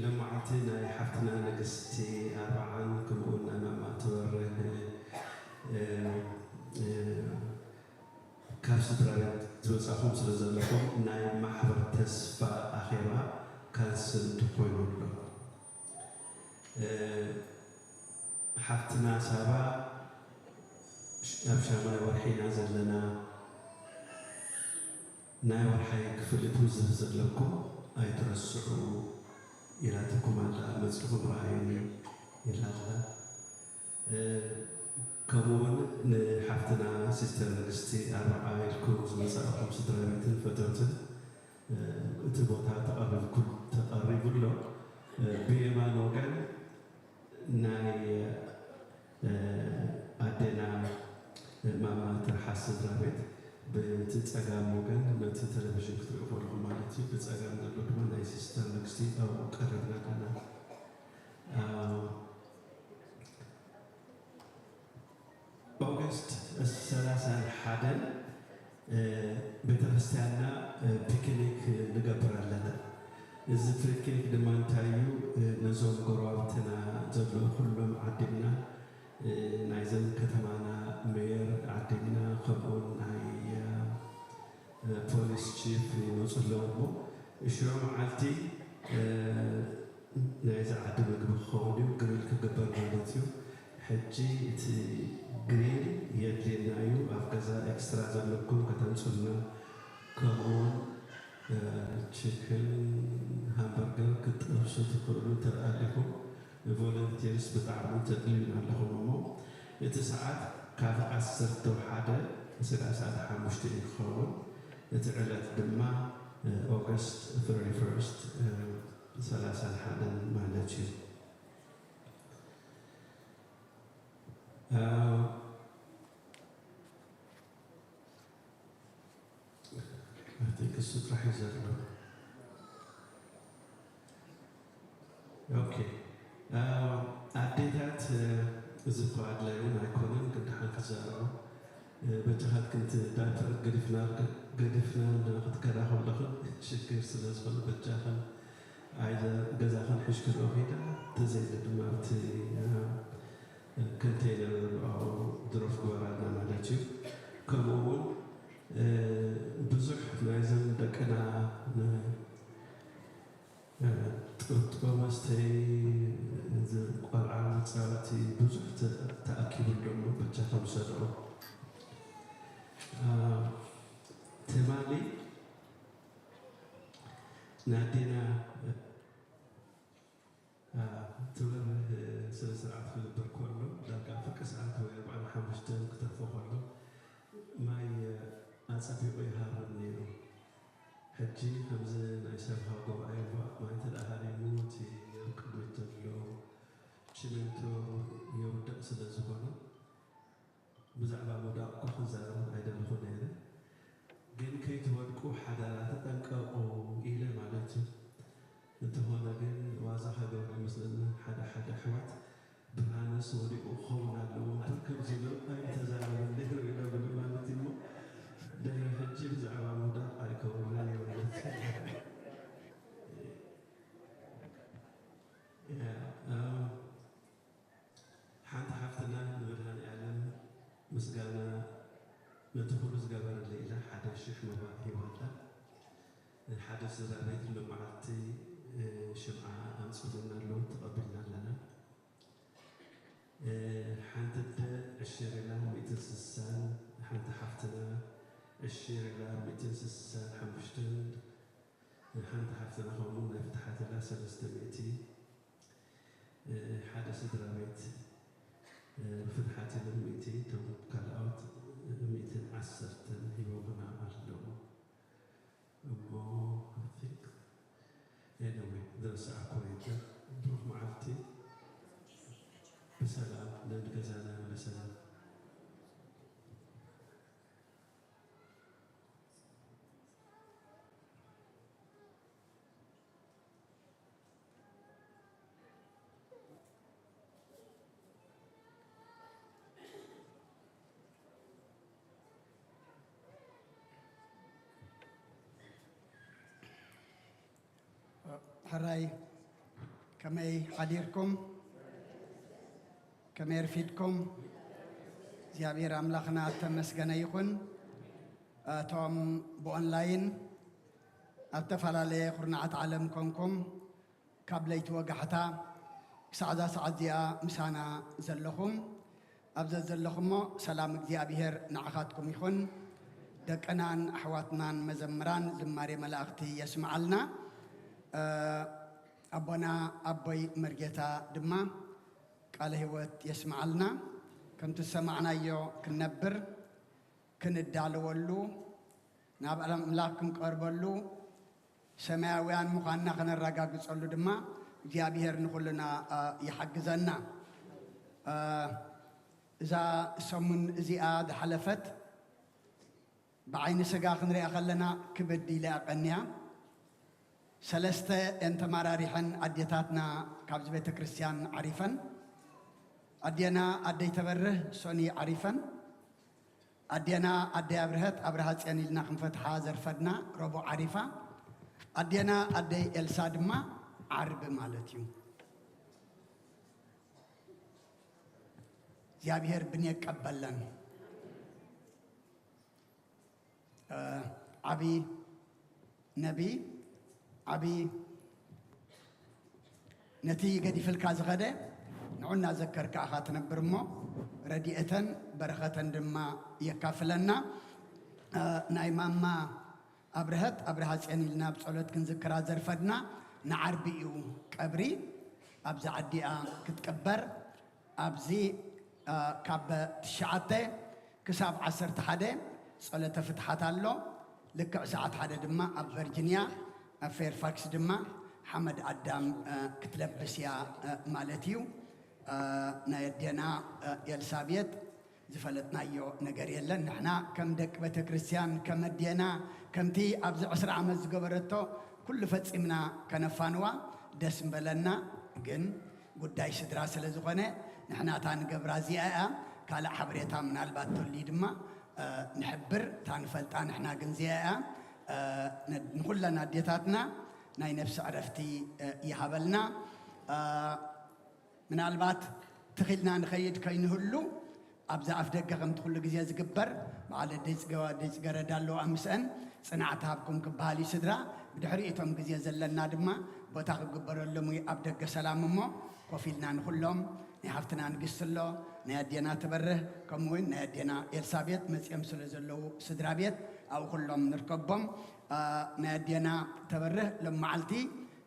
ሎማዓልቲ ናይ ሓፍትና ንግስቲ ኣርብዓን ከምኡውን ናይ ማማ ትበርህ፣ እ፣ እ፣ ካብ ስድራ ቤት ዝወጻኹም ስለ ዘለኹም ናይ ማሕበር ተስፋ ኣኼባ ካንስል ተኾይኑ ኣሎ። እ፣ ሓፍትና ሳባ ሽ-፣ ኣብ ሻሙናይ ወርሒ ኢና ዘለና። ናይ ወርሓይ ክፍሊት ውዝፍ ዘለኩም ኣይትረስዑ ኢላትኩም ኣላ። መጺኹም ረኣዩኒ ኢላ ኣላ። እ፣ ከምኡውን ንሓፍትና ሲስተር ንግስቲ ኣርብዓ ኢልኩም ዝመጻእኩም ስድራ ቤትን ፈተውትን፣ እ፣ እቲ ቦታ ተቐሪብኩም፣ ተቐሪቡ ኣሎ። እ፣ ብየማን ወገን ናይ፣ እ፣ ኣዴና ማማ ትርሓስ ስድራ ቤት፣ በቲ ጸጋም ወገን ነቲ ቴሌቪዥን ክትሪኡ ከለኹም ማለት እዩ። ብጸጋም ዘሎ ድማ ናይ ሲስተር ንግስቲ ኣብኡ ቀሪብና ኣለና። እ፣ ኦገስት ሰላሳን ሓደን፣ እ፣ ቤተክርስትያንና፣ እ፣ ፒክኒክ ንገብር ኣለና። እዚ ፒክኒክ ድማ እንታይ እዩ? እ፣ ነዞም ጎረባብትና ዘለዉ ኩሎም ዓዲምና፣ እ፣ ናይዘን ከተማና ሜየር ዓዲምና፣ ከምኡውን ናይ፣ እ፣ ፖሊስ ቺፍ ይመጹ ኣለዉ እሞ፣ ሽዑ መዓልቲ፣ እ፣ ናይዚ ዓዲ ምግቢ ክኸውን እዩ፣ ግሪል ክግበር ማለት እዩ። ሕጂ እቲ ግሪል የድልየና እዩ። ኣብ ገዛ ኤክስትራ ዘለኩም ከተምጹልና፣ ከምኡውን፣ እ፣ ቺክን፣ ሃምበርገር ክትጠብሱ ትኽእሉ እንተ ደኣ ኣሊኹም። ቮለንቲርስ ብጣዕሚ ተድልዩና ኣለኹም እሞ፣ እቲ ሰዓት ካብ ዓሰርተ ሓደ ስጋዕ ሰዓት ሓሙሽተ እዩ ክኸውን። እቲ ዕለት ድማ፣ እ፣ ኦገስት ተርቲ ፈርስት፣ እ፣ ሰላሳን ሓደን ማለት እዩ። እ፣ I think እሱ ጥራሕ እዩ ዘሎ። ኦኬ። እ፣ ኣዴታት፣ እ፣ እዚ እኮ ኣድላይ እውን ኣይኮነን፣ ግን ደሓን ክዛረቡ። እ፣ በጃኻትክን እቲ ዳይፐር ገዲፍና፣ ገዲፍና ክትከዳ ከለኽን ሽግር ስለ ዝኾነ በጃኽን ኣይዘ-፣ ገዛኽን ሒዝክንኦ ከይዳ፣ ተዘይለ ድማ ኣብቲ፣ እ፣ ኮንቴይነር ዘሎ ኣብኡ ድሮፕ ግበራልና ማለት እዩ። ከምኡ እውን፣ እ፣ ብዙሕ ናይዘን ደቅና ን-፣ እ፣ ጥርጥሮ መስተይ፣ እዚ ቆልዓ መጻወቲ ብዙሕ ተ-፣ ተኣኪቡ ኣሎ እሞ በጃኹም ሰድኦ። እ፣ ትማሊ ናዴና፣ እ፣ እ፣ ትበርህ ስነ ስርዓት ክግበር ከሎ ዳርጋ ፍርቂ ሰዓት ወይ ኣርባዓን ሓሙሽተን ክተርፎ ከሎ ማይ ኣጸቢቑ ይሃርም ነይሩ። ሕጂ ከምዚ ናይ ሰብኻ ጉባኤ እባ ማይ እንተ ደኣ ሃሪሙ፣ እቲ ኣብ ቅድሚት ዘሎ ችሜንቶ የውድቕ ስለ ዝኾነ፣ ብዛዕባ ምውዳቕ እኳ ክዛረብ ኣይደለኹ ነይረ። ግን ከይትወድቁ ሓደራ ተጠንቀቑ ኢለ ማለት እዩ። እንተኾነ ግን ዋዛ ከገብር ይመስለኒ ሓደ ሓደ ኣሕዋት ብርሃነስ ወዲቑ ክኸውን ኣለዎ እምበር ከምዚ ኢሉ ኣይምተዛረበን ነይሩ ኢለ ብሎ ማለት እዩ እሞ፣ ድሕሪ ሕጂ ብዛዕባ ምውዳቕ ኣይከውንን እየ ማለት እዩ። ያ፣ ኣም፣ ሓንቲ ሓፍትና ንመድሃኔ ዓለም ምስጋና ነቲ ኩሉ ዝገበረለይ ኢላ ሓደ ሽሕ መባእ ሂባታ። ሓደ ስድራ ቤት ሎመዓልቲ፣ እ፣ ሽምዓ ኣምጺኡልና ኣሎ፣ ተቐቢልና ኣለና። እ፣ ሓንቲ ኣደ ዕሽር ኢላ ሚእትን ስሳን፣ ሓንቲ ሓፍትና ዕሽር ኢላ ሚእትን ስሳን ሓሙሽተን፣ ሓንቲ ሓፍትና ከምኡ ናይ ፍትሓት ኢላ ሰለስተ ሚእቲ፣ እ፣ ሓደ ስድራ ቤት፣ እ፣ ብፍትሓት ኢሎም ሚእቲ፣ እቶም ካልኣት ሚእትን ዓሰርተን ሂቦምና ኣለዉ። እሞ፣ I think፣ anyway፣ ዝረሳዕኩዎ የለን። ብሩኽ መዓልቲ፣ ብሰላም ናብ ገዛና ይመልሰና። ሕራይ፣ ከመይ ሓዲርኩም? ከመይ ኣርፊድኩም? እግዚኣብሔር ኣምላኽና እተመስገነ ይኹን። እቶም ብኦንላይን ኣብ ዝተፈላለየ ኩርናዓት ዓለም ኮንኩም ካብ ለይቲ ወጋሕታ ክሳዕ እዛ ሰዓት እዚኣ ምሳና ዘለኹም፣ ኣብ ዘዘለኹሞ ሰላም እግዚኣብሔር ንዓኻትኩም ይኹን። ደቅናን ኣሕዋትናን መዘምራን ዝማሬ መላእኽቲ የስምዓልና። እ፣ ኣቦና ኣቦይ መርጌታ ድማ ቃለ ህይወት የስምዓልና። ከምቲ ዝሰማዕናዮ ክንነብር፣ ክንዳለወሉ፣ ናብ ኣምላኽ ክንቀርበሉ፣ ሰማያውያን ምዃንና ከነረጋግጸሉ ድማ እግዚኣብሔር ንኹልና፣ እ፣ ይሓግዘና። እ፣ እዛ ሰሙን እዚኣ ዝሓለፈት ብዓይኒ ስጋ ክንሪኣ ከለና ክብድ ኢላ እያ ቀንያ። ሰለስተ እየን ተመራሪሐን ኣዴታትና ካብዚ ቤተ ክርስቲያን ዓሪፈን። ኣዴና ኣደይ ተበርህ ሶኒ ዓሪፈን። ኣዴና ኣደይ ኣብርሀት ኣብርሃ ጽዮን ኢልና ክንፈትሓ ዘርፈድና ረቡዕ ዓሪፋ። ኣዴና ኣደይ ኤልሳ ድማ ዓርቢ ማለት እዩ። እግዚኣብሔር ብን የቀበለን። እ፣ ዓቢ ነቢ፣ ዓቢ ነቲ ገዲፍልካ ዝኸደ ንዑ እናዘከርካ ኢኻ ትነብር እሞ ረድኤተን በረኸተን ድማ የካፍለና። እ፣ ናይ ማማ ኣብርሀት ኣብርሃ ጽዮን ኢልና ብጸሎት ክንዝክራ ዘርፈድና ንዓርቢ እዩ ቀብሪ ኣብዚ ዓዲኣ ክትቅበር። ኣብዚ፣ እ፣ ካብ ትሽዓተ ክሳብ ዓሰርተ ሓደ ጸሎተ ፍትሓት ኣሎ። ልክዕ ሰዓት ሓደ ድማ ኣብ ቨርጂንያ፣ ኣብ ፌርፋክስ ድማ ሓመድ ኣዳም፣ እ፣ ክትለብስ እያ፣ እ፣ ማለት እዩ። እ፣ ናይ ኣዴና፣ እ፣ ኤልሳቤጥ ዝፈለጥናዮ ነገር የለን። ንሕና ከም ደቂ ቤተ ክርስቲያን፣ ከም ኣዴና፣ ከምቲ ኣብዚ ዕስራ ዓመት ዝገበረቶ ኩሉ ፈጺምና ከነፋንዋ ደስ ምበለና። ግን ጉዳይ ስድራ ስለ ዝኾነ ንሕና እታ ንገብራ እዚኣ እያ። ካልእ ሓበሬታ ምናልባት ተልዩ ድማ፣ እ፣ ንሕብር። እታ ንፈልጣ ንሕና ግን እዚኣ እያ። እ፣ ን-፣ ንኹለን ኣዴታትና ናይ ነፍሲ ዕረፍቲ፣ እ፣ ይሃበልና። እ፣ ምናልባት ትኺልና ንኸይድ ከይንህሉ ኣብዛ ኣፍ ደገ ከምቲ ኩሉ ግዜ ዝግበር በዓል ኣደይ ጽገ-፣ ኣደይ ጽገረዳ ኣለዋ ምስአን ጽንዓት ሃብኩም ክበሃል እዩ ስድራ። ብድሕሪ እቶም ግዜ ዘለና ድማ ቦታ ክግበረሎም እዩ ኣብ ደገ ሰላም እሞ ኮፍ ኢልና ንኹሎም ናይ ሓፍትና ንግስቲ ኣሎ፣ ናይ ኣዴና ትበርህ፣ ከምኡ እውን ናይ ኣዴና ኤልሳቤጥ መጺኦም ስለ ዘለዉ ስድራ ቤት ኣብኡ ኩሎም ንርከቦም። እ፣ ናይ ኣዴና ተበርህ ሎም መዓልቲ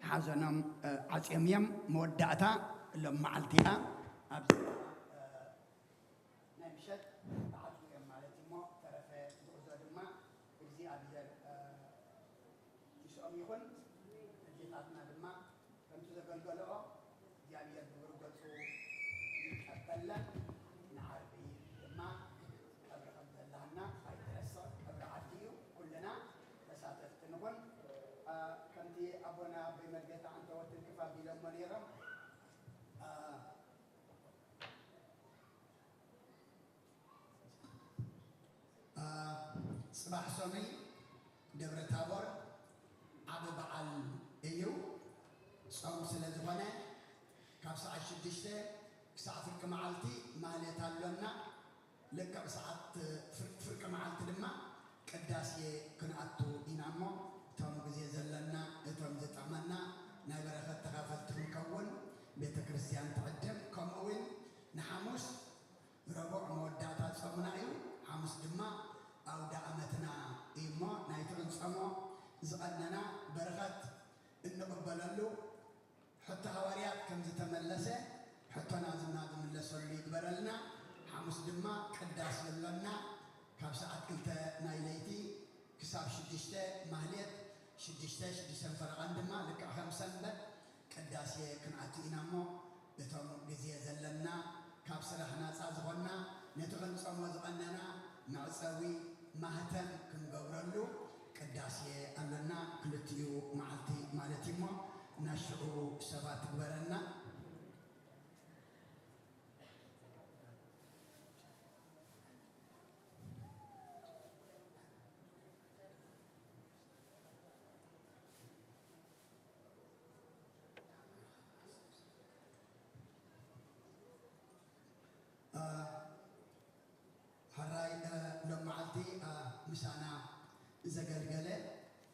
ሓዘኖም፣ እ፣ ዓጽዮም እዮም። መወዳእታ ሎም መዓልቲ እያ። ኣብዚ፣ እ፣ ናይ ምሸት ክዓጽዉ እዮም ማለት እዩ እሞ ተረፈ ጉዕዞ ድማ እግዚኣብሔር፣ እ፣ ይኹን። ኣዴታትና ድማ ከምቲ ዘገልገለኦ እግዚኣብሔር ብብሩህ ገጹ ይቀበለን። ንዓርቢ ድማ ቀብሪ ከም ዘላና ኣይትረስዕ። ቀብሪ ዓዲ እዩ። ኩልና ተሳተፍቲ ንኹን። አ፣ ከምቲ ኣቦና ኣቦይ መርጌታ ኣንተወትን ክፍ ኣቢሎሞ ነይሮም። አ፣ አ፣ ጽባሕ ሶሚ ደብረ ታቦር ዓቢ በዓል እዩ። ጾም ስለ ዝኾነ ካብ ሰዓት ሽዱሽተ ክሳዕ ፍርቂ መዓልቲ ማህሌት ኣሎና። ልክዕ ሰዓት ፍር-፣ ፍርቂ መዓልቲ ድማ ቅዳሴ ክንኣቱ ኢና እሞ፣ እቶም ግዜ ዘለና፣ እቶም ዝጠቕመና ናይ በረኸት ተኻፈልቲ ክንከውን ቤተ ክርስቲያን ትዕድም። ከምኡ እውን ንሓሙስ ረቡዕ መወዳእታ ጾምና እዩ። ሓሙስ ድማ ኣውደ ኣመትና እዩ እሞ፣ ናይቲ ክንጸሞ ዝቐነና በረኸት እንቕበለሉ፣ ሕቶ ሃዋርያት ከም ዝተመለሰ፣ ሕቶና ዝና ዝምለሰሉ ይግበረልና። ሓሙስ ድማ ቅዳሴ ኣሎና፣ ካብ ሰዓት ክልተ ናይ ለይቲ ክሳብ ሽዱሽተ ማህሌት፣ ሽዱሽተ፣ ሽዱሽተን ፈረቓን ድማ ልክዕ ከም ሰንበት ቅዳሴ ክንኣቱ ኢና እሞ፣ እቶም ግዜ ዘለና ካብ ስራሕ ናጻ ዝኾንና፣ ነቲ ክንጸሞ ዝቐነና መዕጸዊ ማህተም ክንገብረሉ ቅዳሴ ኣሎና። ክልቲኡ መዓልቲ ማለት እዩ እሞ፣ ናሽዑ ሰባት ትግበረና። አ፣ ሕራይ፣ አ፣ ሎም መዓልቲ፣ አ፣ ምሳና ዘገልገለ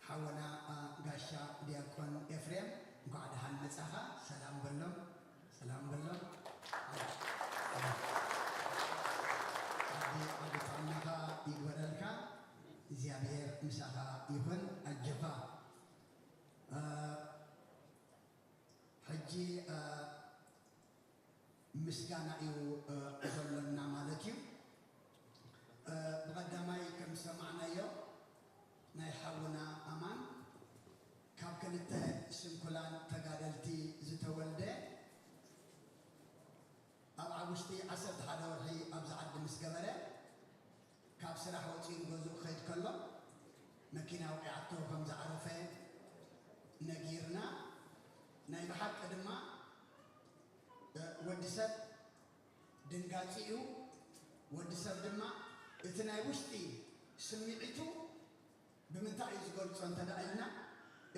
ሓወና፣ አ፣ ጋሻ ዲያቆን ኤፍሬም፣ እንኳዕ ደሓን መጻኻ። ሰላም በሎም፣ ሰላም በሎም። ዓቢ፣ ዓቢ ጥዕናኻ ይግበረልካ። እግዚኣብሔር ምሳኻ ይኹን። ኣጆኻ። አ፣ ሕጂ፣ አ፣ ምስጋና እዩ፣ እ፣ ዘሎና ማለት እዩ። እ፣ ብቐዳማይ ከም ዝሰማዕናዮ ናይ ሓውና ኣማን ካብ ክልተ ስንኩላን ተጋደልቲ ዝተወልደ ኣብ፣ ኣብ ውሽጢ ዓሰርተ ሓደ ወርሒ ኣብዚ ዓዲ ምስ ገበረ ካብ ስራሕ ወፂኡ ንገዝኡ ክኸይድ ከሎ መኪና ወቂዓቶ ከም ዝዓረፈ ነጊርና። ናይ ብሓቂ ድማ ወዲ ሰብ ድንጋጺ እዩ። ወዲ ሰብ ድማ እቲ ናይ ውሽጢ ስምዒቱ ብምንታይ እዩ ዝገልጾ እንተ ደኣ ኢልና፣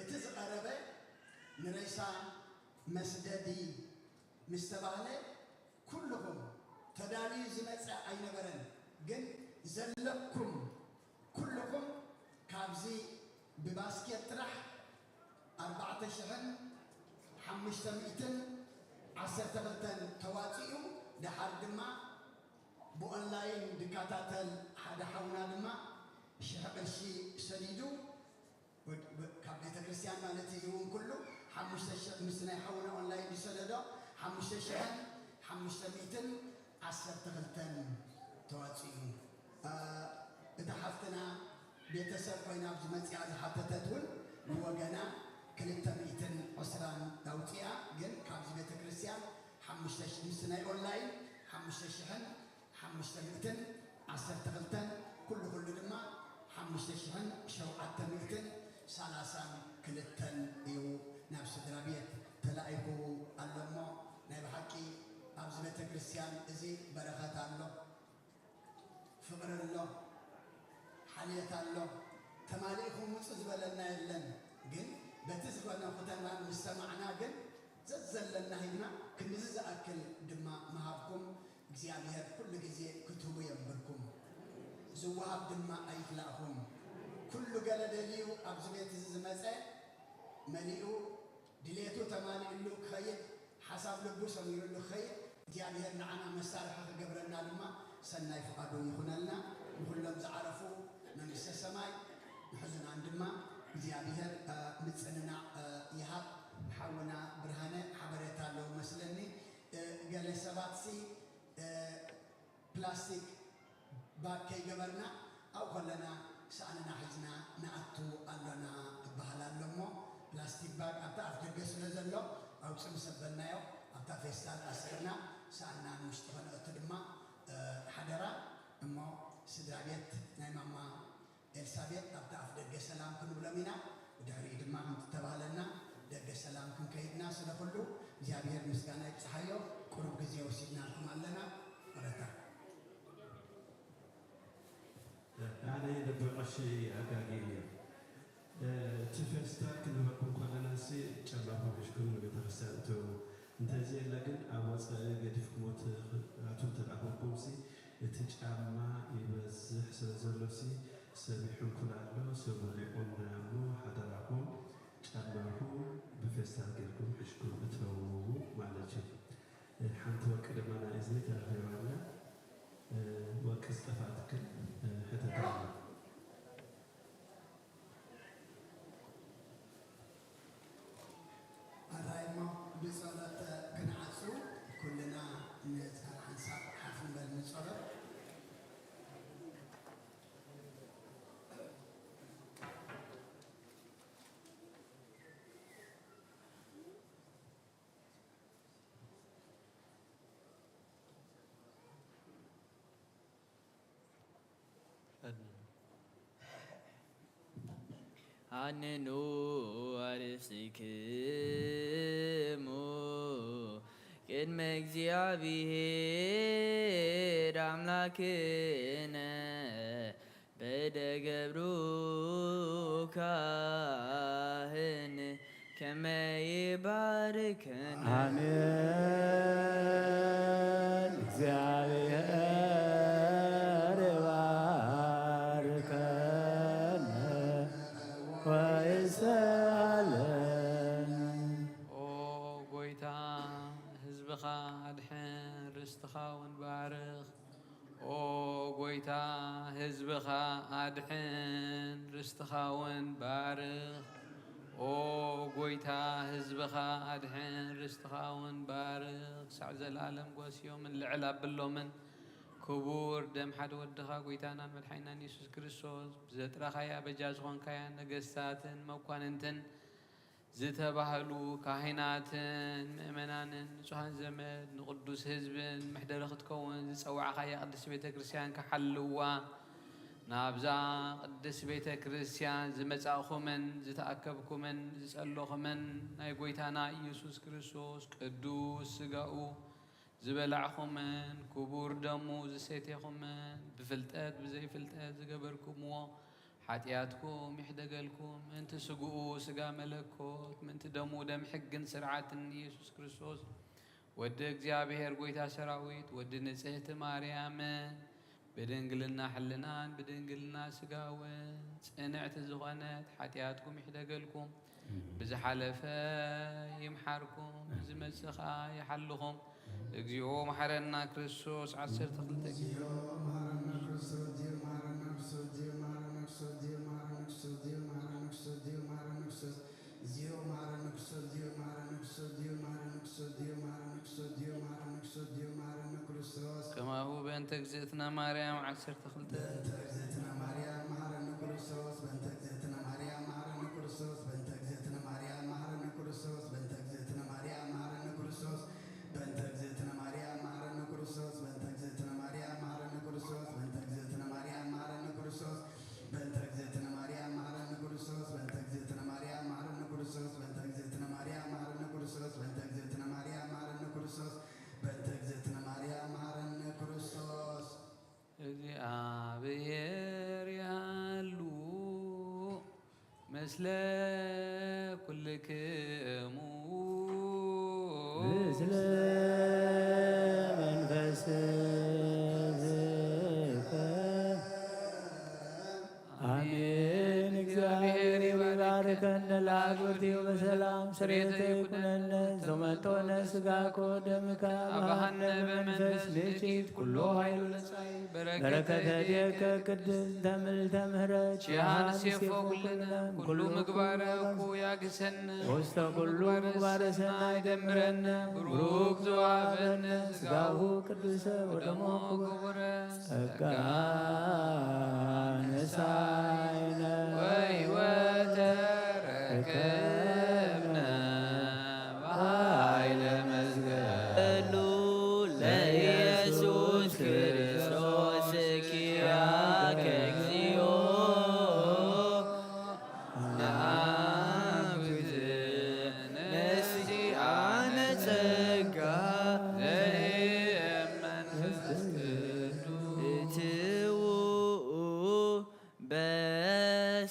እቲ ዝቐረበ ንሬሳ መስደዲ ምስ ተባህለ፣ ኩልኹም ተዳልዩ ዝመጸ ኣይነበረን፣ ግን ዘለኩም ኩልኹም ካብዚ ብባስኬት ጥራሕ ኣርባዕተ ሽሕን ሓሙሽተ ሚእትን ዓሰርተ ክልተን ተዋጺኡ፣ ደሓር ድማ ብኦንላይን ዝከታተል ሓደ ሓውና ድማ ሽሕ ቅርሺ ሰዲዱ፣ ወድ-፣ ወ-፣ ካብ ቤተ ክርስቲያን ማለት እዩ። እዚ እውን ኩሉ ሓሙሽተ ሽሕ፣ ምስ ናይ ሓውና ኦንላይን ዝሰደዶ ሓሙሽተ ሽሕን ሓሙሽተ ሚእትን ዓሰርተ ክልተን ተዋጺኡ። እ፣ እታ ሓፍትና ቤተሰብ ኮይና ኣብዚ መጺኣ ዝሓተተት እውን ብወገና ክልተ ሚእትን ዕስራን ኣውጺኣ፣ ግን ካብዚ ቤተ ክርስቲያን ሓሙሽተ ሽሕ፣ ምስ ናይ ኦንላይን ሓሙሽተ ሽሕን ሓሙሽተ ሚእትን ዓሰርተ ክልተን፣ ኩሉ ኩሉ ድማ ሓሙሽተ ሽሕን ሸውዓተ ሚእትን ሰላሳን ክልተን እዩ ናብ ስድራ ቤት ተላኢኹ ኣሎ እሞ፣ ናይ ብሓቂ ኣብዚ ቤተ ክርስቲያን እዚ በረኸት ኣሎ፣ ፍቕሪ ኣሎ፣ ሓልዮት ኣሎ። ተማሊእኩም ውጹ ዝበለና የለን፣ ግን በቲ ዝኾነ ኩተና ምስ ሰማዕና ግን ዘዘለና ሂብና ክንድዚ ዝኣክል ድማ ምሃብኩም። እግዚኣብሔር ኩሉ ግዜ ክትህቡ የንብርኩም፣ ዝወሃብ ድማ ኣይክላእኹም። ኩሉ ገለ ደልዩ ኣብዚ ቤት እዚ ዝመጸ መሊኡ ድሌቱ ተማሊእሉ ክኸይድ፣ ሓሳብ ልቡ ሰሚሩሉ ክኸይድ፣ እግዚኣብሔር ንዓና መሳርሒ ክገብረና ድማ ሰናይ ፍቓዱ ይኹነልና። ንኹሎም ዝዓረፉ መንግስተ ሰማይ፣ ንሕዙናን ድማ እግዚኣብሔር፣ እ፣ ምጽንናዕ፣ እ፣ ይሃብ። ሓውና ብርሃነ ሓበሬታ ኣለዎ መስለኒ። እ፣ ገለ ሰባትሲ፣ እ፣ ፕላስቲክ ባግ ከይገበርና ኣብኡ ከለና ሳእንና ሒዝና ንኣቱ ኣሎና እበሃል ኣሎ እሞ፣ ሰላም ክንብሎም ኢና። ብድሕሪኡ ድማ ከምቲ ተባህለና ደገ ሰላም ክንከይድና፣ ስለ ኩሉ እግዚኣብሔር ምስጋና ይብጽሓዮ። ቁሩብ ግዜ ወሲድናልኩም ኣለና። ይቕረታ። ኣነ ልቢ ቀሺ ኣጋጊ እየ። እቲ ፌስታል ክንበኩም ከለና ሲ ጨባኹም ሒዝኩም ንቤተክርስትያን እተዉ። እንተዘየለ ግን ኣብ ወፃኢ ገዲፍኩሞ ትኣትዉ እንተደኣ ኮንኩም ሲ እቲ ጫማ ይበዝሕ ስለ ዘሎ ሲ ሰብ ይሕንኩል ኣሎ፣ ሰብ ወዲቑ እሞ ሓደራኹም ጫማኹም ብፌስታል ጌርኩም ሒዝኩም እተዉ ማለት እዩ። ሓንቲ ወርቂ ድማ ናይ እዝኒ ተረኺባና ወርቂ ዝጠፍኣትክን ሕተት ኣላ። ኣራይ እሞ ብጸሎት ክንዓጹ ኩልና ንጻል ሓንሳብ ሓፍ ንበል ንጸሎት። ኣንኑ ኣርእስቲክሙ ቅድመ እግዚኣብሔር ኣምላክነ በደ ገብሩ ካህን ከመ ይባርከነ። ኣሜን። እግዚኣብሔር ይባርከነ ወይሰለን። ኦ ጎይታ፣ ህዝብኻ ኣድሕን፣ ርስትኻ እውን ባርኽ። ኦ ጎይታ፣ ህዝብኻ ኣድሕን፣ ርስትኻ እውን ባርኽ። ኦ ጎይታ፣ ህዝብኻ ኣድሕን፣ ርስትኻ እውን ባርኽ። ክሳዕ ዘለኣለም ጓስዮምን ልዕል ኣብሎምን። ክቡር ደም ሓደ ወድኻ፣ ጎይታናን መድሓኒናን የሱስ ክርስቶስ፣ ብዘጥራኻያ በጃ ዝኾንካያ ነገስታትን መኳንንትን፣ ዝተባህሉ ካህናትን ምእመናንን ንጹሃን ዘመድ ንቕዱስ ህዝብን መሕደሪ ክትከውን ዝጸዋዕኻያ ቅድስት ቤተ ክርስቲያን ክሓልዋ ናብዛ ቅድስት ቤተ ክርስቲያን ዝመጻእኹምን ዝተኣከብኩምን ዝጸለኹምን ናይ ጐይታና ኢየሱስ ክርስቶስ ቅዱስ ስጋኡ ዝበላዕኹምን ክቡር ደሙ ዝሰቴኹምን ብፍልጠት ብዘይፍልጠት ዝገበርኩምዎ ሓጢኣትኩም ይሕደገልኩም። ምእንቲ ስግኡ ስጋ መለኮት፣ ምእንቲ ደሙ ደም ሕግን ስርዓትን ኢየሱስ ክርስቶስ ወዲ እግዚኣብሔር ጐይታ ሰራዊት ወዲ ንጽሕቲ ማርያምን ብድንግልና ሕልናን ብድንግልና ስጋውን ጽንዕቲ ዝኾነት ሓጢኣትኩም ይሕደገልኩም። ብዝሓለፈ ይምሓርኩም፣ ብዝመጽእ ኸኣ ይሓልኹም። እግዚኦ መሓረና ክርስቶስ ዓሰርተ ክልተ። እግዚኦ መሓረነ ክርስቶስ፣ እግዚኦ መሓረነ ክርስቶስ፣ እግዚኦ መሓረነ ክርስቶስ፣ እግዚኦ መሓረነ ክርስቶስ፣ እግዚኦ መሓረነ ክርስቶስ፣ እግዚኦ መሓረነ ክርስቶስ፣ እግዚኦ መሓረነ ክርስቶስ፣ እግዚኦ መሓረነ ክርስቶስ፣ እግዚኦ መሓረነ ክርስቶስ፣ እግዚኦ መሓረነ ክርስቶስ፣ እግዚኦ መሓረነ ክርስቶስ። ከማሁ በእንተ እግዝእትነ ማርያም ዓሰርተ ክልተ። በእንተ እግዝእትነ ማርያም መሓረነ ክርስቶስ፣ በእንተ እግዝእትነ ማርያም መሓረነ ክርስቶስ፣ በእንተ እግዝእትነ ማርያም መሓረነ ክርስቶስ፣ በእንተ እግዝእትነ ማርያም መሓረነ ክርስቶስ፣ በእንተ እግዝእትነ ማርያም መሓረነ ክርስቶስ፣ በእንተ እግዝእትነ ማርያም መሓረነ ክርስቶስ፣ በእንተ እግዝእትነ ማርያም መሓረነ ክርስቶስ፣ በእንተ እግዝእትነ ማርያም መሓረነ ክርስቶስ፣ በእንተ እግዝእትነ ማርያም መሓረነ ክርስቶስ፣ በእንተ እግዝእትነ ማርያም መሓረነ ክርስቶስ፣ በእንተ እግዝእትነ ማርያም መሓረነ ክርስቶስ፣ በእንተ እግዝእትነ ማርያም መሓረነ ክርስቶስ። እግዚኣብሔር ያሉ ምስለ ኩልክሙ። ምስለ መንፈስከ። ኣሜን። እግዚኣብሔር ይባርከን ለአግብርቲሁ በሰላም ስሬተ ይኩነነ ዘመንቶነ ስጋኮ ደምካ አባሃነ በመንፈስ ንእኪት ኩሎ ኃይሉ ለጻይ በረከተ ዲከ ቅድስት ተምልተ ምህረት ኪያነ ሴፎ ኩልነ ኩሉ ምግባረ እኩ ያግሰነ ውስተ ኩሉ ምግባረ ሰናይ ደምረነ ብሩክ ዘወሃበነ ስጋሁ ቅዱሰ ወደሞ ክቡረ ጸጋ ነሳይነ ወሕይወተ ረከብነ በኃይለ መዝገብ ለኢየሱስ ክርስቶስ ኪያከ እግዚኦ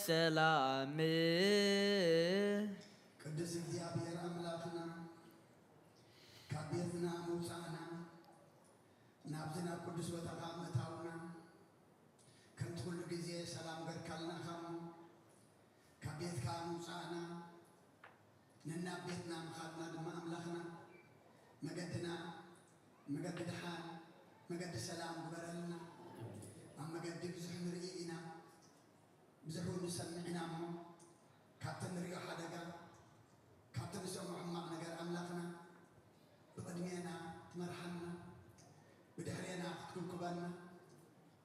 ሰላም። ቅዱስ እግዚኣብሔር ኣምላኽና ካብ ቤትና ምውፃእና ናብዚ ናብ ቅዱስ ቦታኻ ምእታውና ከምቲ ኩሉ ግዜ ሰላም ገርካልና ኢኻ እሞ ካብ ቤትካ ምውፃእና ነናብ ቤትና ምኻድና ድማ ኣምላኽና መገድና መገዲ ድሓን መገዲ ሰላም ግበረልና። ኣብ መገዲ ብዙሕ ንርኢ ኢና፣ ብዙሕ እውን ንሰምዕ ኢና እሞ ካብቲ ንሪኦ ሓደጋ ካብቲ ንሰምዖ ሕማቕ ነገር ኣምላኽና ብቕድሜና ትመርሓና፣ ብድሕሬና ክትኩብኩበና፣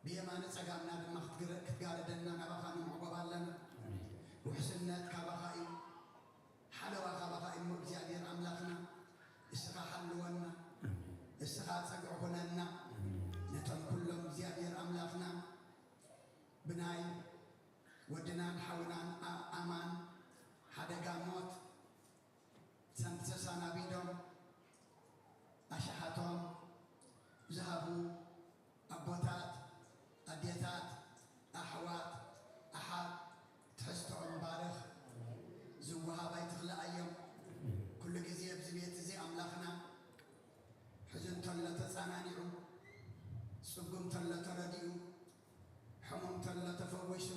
ብየማነ ጸጋምና ድማ ክትጋረደና ናባኻ ንምዕቆብ ኣለና። ውሕስነት ካባኻ እዩ፣ ሓለዋ ካባኻ እዩ እሞ እግዚኣብሔር ኣምላኽና እስኻ ሓልወና፣ እስኻ ጸግዒ ኩነና። ነቶም ኩሎም እግዚኣብሔር ኣምላኽና ብናይ ወድናን ሓውናን ኣማን ሓደጋ ሞት ሰንሰሳናቢዶም ኣሽሓቶም ዝሃቡ ኣቦታት፣ ኣዴታት፣ ኣሕዋት፣ ኣሓት ትሕዝቶኦም ባርኽ። ዝወሃብ ኣይትኽልኣዮም። ኩሉ ግዜ ኣብዚ ቤት እዚ ኣምላኽና ሕዚ እንተሎ ተጸናኒዑ፣ ጽጉም እንተሎ ተረዲኡ፣ ሕሙም እንተሎ ተፈዊሱ፣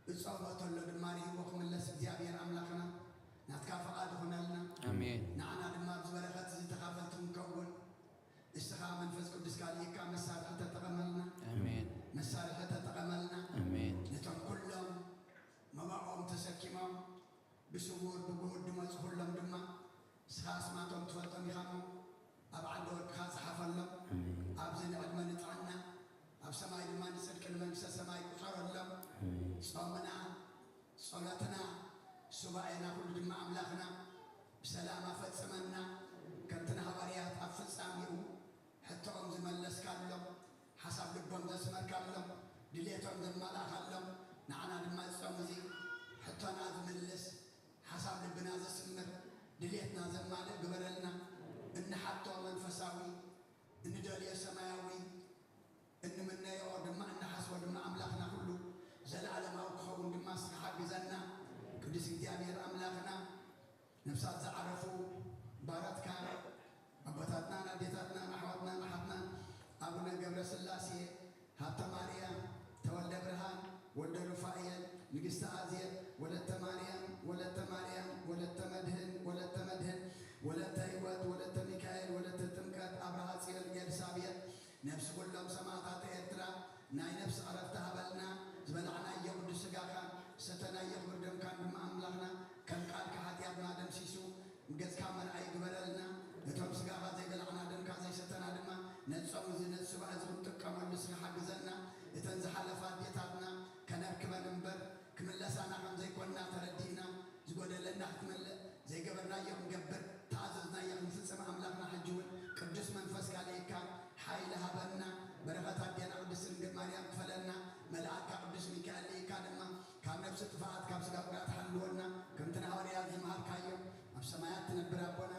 ዝጸውዖ ተሎ ድማ ርሂዎ ክምለስ እግዚኣብሔር ኣምላኽና ናትካ ፍቓድ ይኹነልና። ኣሜን። ንዓና ድማ ኣብዚ በረኸት እዚ ተኻፈልቲ ክንከውን እስኻ መንፈስ ቅዱስካ ልኢካ መሳርሒ ተጠቐመልና። ኣሜን። መሳርሒ ተጠቐመልና። ኣሜን። ነቶም ኩሎም መባኦም ተሰኪሞም ብስውር ብግሁድ ድመፁ ኩሎም ድማ ንስኻ ኣስማቶም ትፈልጦም ኢኻ እሞ ኣብ ዓዲ ወርቅኻ ፀሓፈሎም። ኣብዚ ንዕድመ ንጥዕና ኣብ ሰማይ ድማ ንፅድቂ ንመንግስተ ሰማይ ቁፀረሎም። ፆምና፣ ፀሎትና፣ ሱባኤና ኩሉ ድማ ኣምላኽና ብሰላም ኣፈፅመና። ከምቲ ንሃዋርያት ኣብ ፍፃሚኡ ሕቶኦም ዝመለስካሎም፣ ሓሳብ ልቦም ዘስመርካሎም፣ ድሌቶም ዘማላእካሎም፣ ንዓና ድማ ጾም እዚ ሕቶና ዝምልስ፣ ሓሳብ ልብና ዘስምር፣ ድሌትና ዘማልእ ግበረልና። እንሓቶ መንፈሳዊ፣ እንደልዮ ሰማያዊ፣ እንምነዮ ድማ እንሓስቦ ድማ ኣምላኽና ኩሉ ዘለዓለማዊ ክኸውን ድማ እስኻ ሓግዘና። ቅዱስ እግዚኣብሔር ኣምላኽና ነፍሳት ዝዓረፉ ባራትካ ኣቦታትናን ኣዴታትናን ኣሕዋትናን ኣሓትናን ኣቡነ ገብረ ስላሴ፣ ሃብተ ማርያም፣ ተወልደ ብርሃን፣ ወልደ ሩፋኤል፣ ንግስቲ ኣዜብ፣ ወለተ ማርያም፣ ወለተ ማርያም፣ ወለተ መድህን፣ ወለተ መድህን፣ ወለተ ህይወት፣ ወለተ ሚካኤል፣ ወለተ ጥምቀት፣ ኣብርሃ ጽዮን፣ ኤልሳቤጥ፣ ነብሲ ኩሎም ሰማእታት ኤርትራ ናይ ነብሲ ዕረፍቲ ሃበልና። ዝበላዕናዮ ቅዱስ ስጋኻን ዝሰተናዮ ክቡር ደምካን ድማ ኣምላኽና ከም ቃልካ ሓጢኣትና ደምሲሱ ገጽካ መርኣይ ግበረልና። ነቶም ስጋኻ ዘይበላዕና ደምካ ዘይሰተና ድማ ነጾም እዚ ነጽ ሱባኤ እዚ ክንጥቀመሉ እስኻ ሓግዘና። እተን ዝሓለፋ ኣዴታትና ከነርክበን እምበር ክምለሳና ከም ዘይኮንና ተረዲእና ዝጎደለና ክትመልእ ዘይገበርናዮ ክንገብር ተኣዘዝናዮ ክንፍጽም ኣምላኽና ሕጂ እውን ቅዱስ መንፈስካ ልኢካ ሓይሊ ሃበና። በረኸት ኣዴና ቅድስት ድንግል ማርያም ክፈለና። መልኣክካ ቅዱስ ሚካኤል ልኢካ ድማ ካብ ነብሲ ጥፍኣት ካብ ስጋ ጉድኣት ሓልወና። ከምቲ ንሃዋርያት ዝመሃርካዮ ኣብ ሰማያት ትነብር ኣቦና